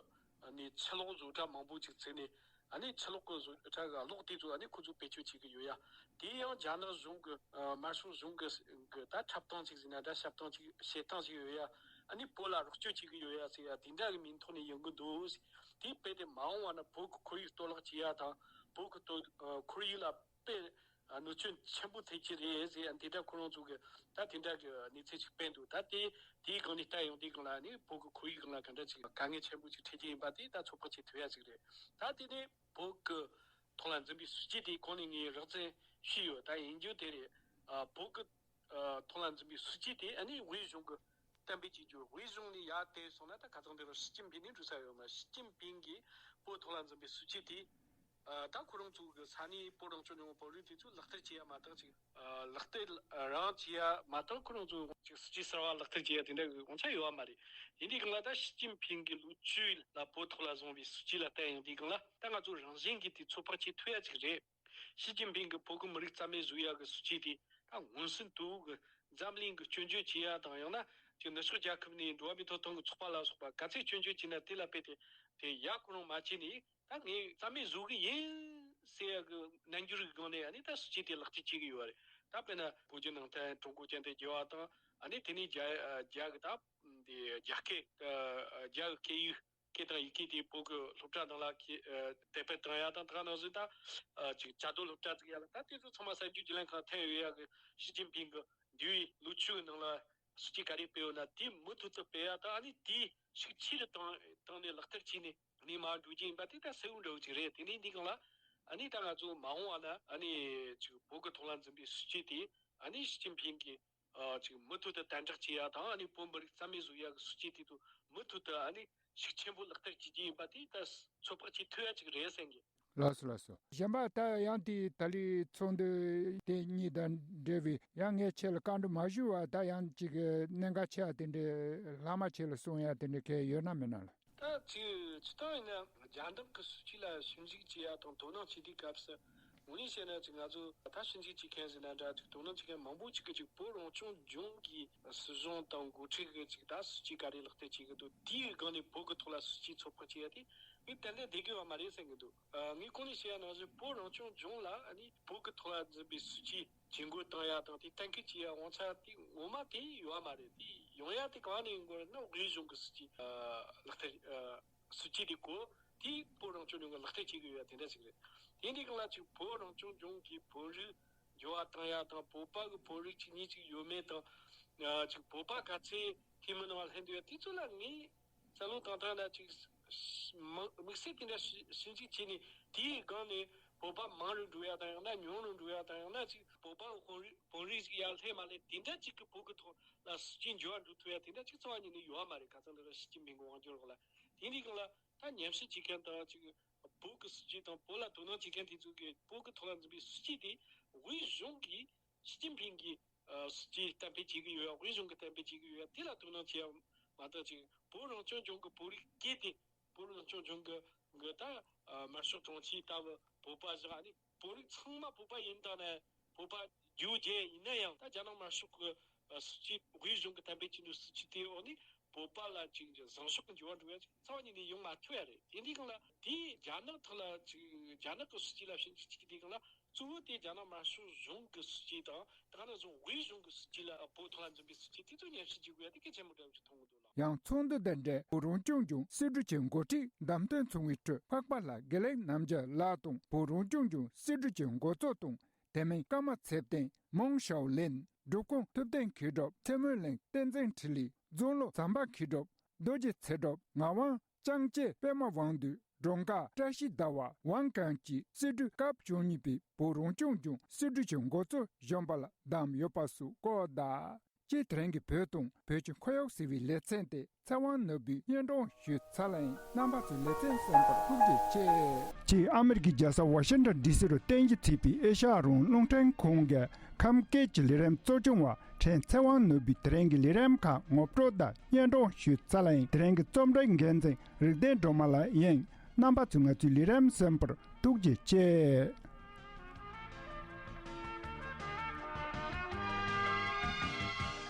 ཨ་ནི་ཕྱི་ལོགས་བཟོ་གྲྭ་མང་པོ་ཅིག་བཙུགས་ནས། ཨ་ནི་ཕྱི་ལོགས་ཀྱི་བཟོ་གྲྭ་གི་གློག་དེ་ཚོ་ཨ་ནི་ཁོ་ཚོས་བེད་སྤྱོད་བྱེད་ཀྱི་ཡོད་ཡ། དེ་ཡང་རྒྱ་ནག་གཞུང་གི་ཨ་དམར་ཤོག་གཞུང་གི་གི་ད་འཁྲབ་སྟངས་ཅིག་ཟེར་ན་འདྲ། བཤད་སྟངས་ཅིག་བཤད་སྟངས་ཅིག་ཡོད་ཡ། ཨ་ནི་བོད་ལ་རོགས་སྐྱོར་བྱེད་ཀྱི་ཡོད་ཡ་ཟེར་ཡ། དེ་འདྲ་གི་མིང་ཐོག་ནས་ཡོང་གི་འདུག། དེ་རྦད་དེ་མ་འོངས་པ་ན་བོད་ཀྱི་ཁོར་ཡུག་གཏོར་བརླག་བྱེད་ཡ་དང་། བོད་ཀྱི་ཏོ་ཨ་ཁོར་ཡུག་ལ་དཔེ་ཨ་གནོད་སྐྱོན་ཆེན་པོ་ཐེབས་ཀྱི་རེད་ཟེར་ཡ། འདི་འདྲ་ཁོ་རང་ཚོ་གི་ད་དེ་འདྲ་གི་གནས་ཚུལ་ཅིག་སྤེལ་འདུག། ད་དེ་དེའི་སྒང་ནས་བལྟས་ཡོང་དུས་སྒང་ལ་ནི་བོད་ཀྱི་ཁོར་ཡུག་སྒང་ལ་ག་འདྲ་ཅིག་དཀའ་ངལ་ཆེན་པོ་ཅིག་འཕྲད་ཀྱི་ཡིན་པ་དེ་ད་ཚོད་དཔག་བྱེད་ཐུབ་ཡ་ཅིག་རེད། ད་དེ་ནས་བོད་ཀྱི་ཐོག་ལ་འཛིན་པའི་སྲིད་ཇུས་དེ་གོང་ནས་ངས་རགས་ཙམ་ཞུས་ཡོད། ད་ཡིན་རྒྱུ་དེ་རེད། ཨ་བོད་ཀྱི་ཨ་ཐོག་ལ་འཛིན་པའི་སྲིད་ཇུས་དེ་ཨ་ནི་དབུས་གཞུང་གི་གཏན་འབེབས་བྱེད་རྒྱུ། དབུས་གཞུང་ནས་ཡར་དེད་སོང་ན་ད་ཁ་སང་དེ་རིང་ཞི་ཅིན་ཕིང་ནས་འགྲོ་ས་ཡོད་མ། ཞི་ཅིན་ཕིང་གིས་བོད་ཐོག་ལ་འཛིན་པའི་སྲིད་ཇུས་དེ་ཨ་ད་ཁོ་རང་ཚོ་གི་ས་གནས་བོད་རང་སྐྱོང་ལྗོངས་བོད་རིགས་དེ་ཚོས་ལག་བསྟར་བྱེད་ཡ་མ་གཏོགས་ཅིག་ཨ་ལག་བསྟར་རང་བྱེད་ཡ་མ་གཏོགས་ཁོ་རང་ཚོ་ཅིག་སྲིད་ཇུས་གསར་བ་ལག་བསྟར་བྱེད་ཡ་དེ་འདྲ་གི་དབང་ཆ་ཡོད་པ་མ་རེད། ཡིན་དུས་སྒང་ལ་ད་ཞི་ཅིན་ཕིང་གི་ལོ་བཅུ་ལ་བོད་ཐོག་ལ་བཟུང་བའི་སྲིད་ཇུས་ལ་བལྟས་ཡོང་དུས་སྒང་ལ་ད་ང་ཚོ་རང་བཞིན་གྱིས་དེ་ཚོད་དཔག་བྱེད་ཐུབ་ཡ་ཅིག་རེད། ཞི་ཅིན་ཕིང་གིས་བོད་ཀྱི་མི་རིགས་རྩ་མེད་བཟོ་ཡ་གི་སྲིད་ཇུས་དེ་ད་མངོན་སུམ་དུ་གི་འཛམ་གླིང་གི་སྐྱོན་བརྗོད་བྱེད་ཡ་དང་། ཡང་ན་ཅིག་ནུབ་ཕྱོགས་རྒྱལ་ཁབ་ནས་འགྲོ་བ་མིའི་ཐོབ་ཐང་གི་ཚོགས་པ་ལ་སོགས་པ་ག་ཚོད་སྐྱོན་བརྗོད་བྱས་ན་དེ་ལ་དཔེ་དེ་དེ་ཡ་ཁོ་རང་མ་བྱས་ནས། ད་ངས་རྩ་མེད་བཟོ་གི་ཡིན་ཟེར་ཡ་གི་རྣམ་འགྱུར་གྱི་སྒང་ནས་ཨ་ནི་ད་སྲིད་ཇུས་དེ་ལག་བསྟར་བྱེད་ཀྱི་ཡོད་རེད། ད་དཔེར་ན་བོད་བརྒྱུད་ནང་བསྟན་ཀྲུང་གོ་ཅན་དུ་བསྒྱུར་བ་དང་། ཨ་ནི་དེ་ནས་རྒྱ་རྒྱ་གི་ད་དེ་རྒྱ་སྐད་རྒྱ་གི་སྐད་ཡིག་སྐད་དང་ཡི་གེ་དེ་བོད་ཀྱི་སློབ་གྲྭ་ནང་ལ་ཁྱེ་ཨ་དེབ་སྤེལ་བཏང་ཡ་དང་། དེ་ག་ནང་བཞིན་ད་ཨ་ཅིག་བཅའ་སྡོད་སློབ་གྲྭ་བཙུགས་ཡ་ལ་ད་དེ་ཚོ་ཚང་མ་གསར་འགྱུར་བརྒྱུད་ལམ་ཁག་ཐོན་ཡོད་ཡ་གི། ཞི་ཅིན་ཕིང་གི་འདས་པའི་ལོ་བཅུའི་ནང་ལ་སྲིད་ཇུས་ག་རེ་སྤེལ་ཡོད་ན་དེ་མུ་མཐུད་དུ་སྤེལ་ཡ་དང་། ཨ་ནི་དེ་ཤུགས་ཆེ་རུ་བཏང་བཏང་ནས་ལག་བསྟར་བྱས་ནས་ནས་མར་འགྲོ་རྒྱུ་ཡིན་པ་དེ་ད་གསལ་བོ་འདྲ་བོ་ཅིག་རེད། དེ་ནས་འདི་སྒང་ལ་ཨ་ནི་ད་ང་ཚོ་མ་འོངས་པ་ན་ཨ་ནི་ཅིག་བོད་ཀྱི་ཐོག་ལ་འཛིན་པའི་སྲིད་ཇུས་དེ་ཨ་ནི་ཞི་ཅིན་ཕིང་གི་ཨ་ཅིག་མུ་མཐུད་དུ་དམ་དྲག་བྱེད་ཡ་དང་། ཨ་ནི་བོད་མི་རིགས་རྩ་མེད་བཟོ་ཡ་གི་སྲིད་ཇུས་དེ་ཚོ་མུ་མཐུད་དུ་ཨ་ནི་ཤུགས་ཆེན་པོ་ལག་བསྟར་བྱེད་ཀྱི་ཡིན་པ་དེ་ད་ཚོད་དཔག་བྱེད་ཐུབ་ཡ་ཅིག་རེད་བསམ་གི། ལགས་སོ། ལགས་སོ། གཞན་པ་ད་ཡང་དེ་ད་ལོའི་ཚོགས་འདུ་དེ་གཉིས་དང་འབྲེལ་བའི་ཡང་ངས་ཁྱེད་ལ་བཀའ་འདྲི་མ་ཞུས་པ་ད་ཡང་ཅིག་གནད་འགག་ཆེ་བ་དེ་འདྲའི་ལྷག་མ་ཁྱེད་ལ་གསུང་ཡ་དེ་འདྲའི་གལ་ཡོད་ན་མེད་ན་ལ། ད་ཅིག་སྤྱིར་བཏང་ཡིན་ན་རྒྱ་ནག་གི་སྲིད་ཇུས་ལ་ཞིབ་འཇུག་བྱེད་ཡ་དང་དོ་སྣང་བྱེད་དུས་སྐབས་སུ། དངོས་གནས་བཤད་ན་ཅིག་ང་ཚོ་ད་ཞིབ་འཇུག་བྱེད་མཁན་ཟེར་ན་འདྲ། ཅིག་དོ་སྣང་བྱེད་མཁན་མང་པོ་ཅིག་གིས་ཅིག་བོད་རང་སྐྱོང་ལྗོངས་ཀྱི་སྲིད་གཞུང་དང་འགོ་ཁྲིད་ཀྱིས་ཅིག་ད་སྲིད་ཇུས་ག་རེ་ལག་བསྟར་བྱེད་ཀྱི་འདུག། དེའི་སྒང་ནས་བོད་ཀྱི་ཐོག་ལ་སྲིད་ཇུས་ཚོད་དཔག་བྱེད་ཡ་དེ་ངས་ཏན་ཏན་བསྡད་ཀྱི་ཡོད་མ་རེད་བསམ་གྱི་འདུག། ཨ། ངས་གོང་ནས་བཤད་ཡ་ནང་བཞིན་བོད་རང་སྐྱོང་ལྗོངས་ལ་ཨ་ནི་བོད་ཀྱི་ཐོག་ལ་འཛིན་པའི་སྲིད་ཇུས་ཇུས་འགོད་བཏང་ཡ་དང་དེ་གཏན་འཁེལ་བྱེད་ཡ་དབང་ཆ་དེ་ངོ་མ་དེ་ཡོད་མ་རེད། དེ་ཡོང་ཡ་དེ་གང་ནས་ཡོང་དགོས་རེད་ན་དབུས་གཞུང་གི་སྲིད་ཇུས་ཨ་ལག་བསྟར་ཨ་སྲིད་ཇུས་དེ་གོ་དེ་བོད་རང་སྐྱོང་ལྗོངས་ཀྱིས་ལག་བསྟར་བྱེད་ཀྱི་ཡོད་ཡ་དེ་འདྲ་ཞིག་རེད། དེ་འདྲའི་སྒང་ལ་ཅིག་བོད་རང་སྐྱོང་ལྗོངས་ཀྱི་བོད་རིགས་འགྱུར་བ་བཏང་ཡ་དང་། བོད་པ་གི་བོད་རིགས་གཅིག་གཉིས་ཅིག་ཡོད་མེད་དང་། ཨ་ཅིག་བོད་པ་ག་ཚད་འཐུས་མི་ནང་ལ་ལྷན་འདུག་ཡ་དེ་ཚོ་ལ་ངས་བསམ་བློ་བཏང་ཐང་ན་ཅིག་མ་དམིགས་བསལ་དེ་འདྲ་ཞིབ་ཞིབ་འཇུག་བྱས་ནས་དེའི་སྒང་ནས་བོད་པ་མང་རུ་འགྲོ་ཡ་དང་། ཡང་ན་ཉུང་རུ་འགྲོ་ཡ་དང་། ཡང་ན་ཅིག་བོད་པ་བོད་རིགས་བོད་རིགས་ཅིག་ཡར་སླེབས་མ་སླེབས་དེ་འདྲ་ཅིག་གི་བོད་ཀྱི་ཐོག་ལ་སྲིད་ཇུས་འགྱུར་བ་འགྲོ་ཐུབ་ཡ་དེ་འདྲ་ཅིག་རྩ་བ་ཉིད་ནས་ཡོད་མ་རེད། ཁ་སང་དེ་རིང་ཞི་ཅིན་ཕིང་གི་དབང་སྒྱུར་འོག་ལ། དེ་འདྲའི་སྒང་ལ་ད་ཉམས་ཞིབ་བྱེད་མཁན་དང་ཅིག་བོད་ཀྱི་སྲིད་ཇུས་དང་བོད་ལ་དོ་སྣང་བྱེད་མཁན་དེ་ཚོ་གིས་བོད་ཀྱི་ཐོག་ལ་འཛིན་པའི་སྲིད་ཇུས་དེ་དབུས་གཞུང་གིས་ཞི་ཅིན་ཕིང་གིས་ཨ་སྲིད་ཇུས་གཏན་འབེབས་བྱེད་ཀྱི་ཡོད་ཡ། དབུས་གཞུང་གིས་གཏན་འབེབས་བྱེད་ཀྱི་ཡོད་ཡ་དེ་ལ་དོ་སྣང་བྱེད་ཡ་མ་གཏོགས་ཅིག་བོད་རང་སྐྱོང་ལྗོངས་ཀྱི་བོད་རིགས་སྐད་དེ། བོད་རང་སྐྱོང་ལྗོངས་ཀྱི་གི་ད་ཨ་དམར་ཤོག་དྲུང་ཆེ་ལྟ་བུ་བོད་པ་བཞག་ནས་བོད་རིགས་ཚང་མ་བོད་པ་ཡིན་ད་ནས་བོད་པ་རྒྱུ་རྒྱལ་ཡིན་ན་ཡང་། ད་རྒྱ་ནག་དམར་ཤོག་གི་ཨ་སྲིད་ཇུས་དབུས་གཞུང་གིས་གཏན་འབེབས་བྱས་འདུག་སྲིད་ཇུས་དེའི་འོག་ནས་བོད་པ་ལ་ཅིག་བཟང་ཕྱོགས་ཀྱི་འགྱུར་བ་འགྲོ་ཡ་ཅིག་རྩ་བ་ཉིད་ནས་ཡོང་མ་ཐུབ་ཡ་རེད། དེ་འདྲའི་སྒང་ལ་དེ་རྒྱ་ནག་ཐོག་ལ་ཅིག་རྒྱ་ནག་གི་སྲིད་ཇུས་ལ་ཞིབ་འཇུག་བྱེད་དུས་སྒང་ལ་གཙོ་བོ་དེ་རྒྱ་ནག་དམར་ཤོག་གཞུང་གི་སྲིད་ཇུས་དང་། དེ་ག་ནང་བཞིན་དབུས་གཞུང་གི་སྲིད་ཇུས་ལ་བོད་ཐོག་ལ་འཛིན་པའི་སྲིད་ཇུས་དེ་ཚོ་ཉམས་ཞིབ་བྱེད་དགོས་ཡ་དེ་གལ་ཆེན་པོ་འདྲ་བོ་ཞིག་མཐོང་གི་འདུག་ལགས། ཡང་ཚོགས་འདུ་དང་འབྲེལ་བོད་རང་སྐྱོང་ལྗོངས་སྲིད་གྲོས་ཀྱི་འགོ་ཁྲིད་བདམས་ཐོན་ཚོགས་མིའི་ཁྲོད་འཕགས་པ་ལྷ་དགེ་ལེགས་རྣམ་རྒྱལ་ལགས་དང་། བོད་རང་སྐྱོང་ལྗོངས་སྲིད་གྲོས་ཀྱི་འགོ་གཙོ་དང་། དེ་མིན་ཀརྨ་ཚེ་བརྟན། མོང་ཞའོ་ལིན། འབྲུབ་ཁུང་ཐུབ་བསྟན་མཁས་གྲུབ། ཚེ་སྨོན་གླིང་བསྟན་འཛིན་འཕྲིན་ལས། རྫོང་ལོ་ཟམ་པ་མཁས་གྲུབ། རྡོ་རྗེ་ཚེ་སྒྲུབ། ངག་དབང་། ལྕང་སྐྱེས་པད་མ་དབང་འདུས། འབྲོང་དཀར་བཀྲ་ཤིས་ཟླ་བ། ཝང་ཀན་གྱིས་སྲིད་གྲོས་སྐབས་བཅུ་གཉིས་པའི་བོད་རང་སྐྱོང་ལྗོངས་སྲིད་གྲོས་ཀྱི་འགོ་གཙོ་གཞོན་པ་ལ་བདམས་ཡོད་པ་སོགས་སྐོར་དང་། སྤྱིར་དེ་རིང་གི་བོད་དང་བོད་ཀྱི་ཁོར་ཡུག་ཟེར་བའི་ལེ་ཚན་དེ་ཚེ་དབང་ནོར་བུས་སྙན་སྒྲོན་ཞུས་ཚར་ལ་ཡིན། རྣམ་པ་ཚོས་ལེ་ཚན་གསན་པར་ཐུགས་རྗེ་ཆེ། ཅེས་ཨ་མེ་རི་ཀའི་རྒྱལ་ས་ཝ་ཤིང་ཊོན་ཌི་སི་རུ་རྟེན་གཞི་བྱས་པའི་ཨེ་ཤ་ཡ་རང་དབང་རླུང་འཕྲིན་ཁང་གི་ཁམས་སྐད་ཀྱི་ལས་རིམ་གཙོ་སྐྱོང་བ་ཕྲན་ཚེ་དབང་ནོར་བུས་དེ་རིང་གི་ལས་རིམ་ཁག་ངོ་སྤྲོད་དང་སྙན་སྒྲོན་ཞུས་ཚར་ལ་ཡིན། དེ་རིང་གི་རྩོམ་སྒྲིག་འགན་འཛིན་རིག་ལྡན་སྒྲོལ་མ་ལགས་ཡིན། རྣམ་པ་ཚོས་ང་ཚོའི་ལས་རིམ་གསན་པར་ཐུགས་རྗེ་ཆེ།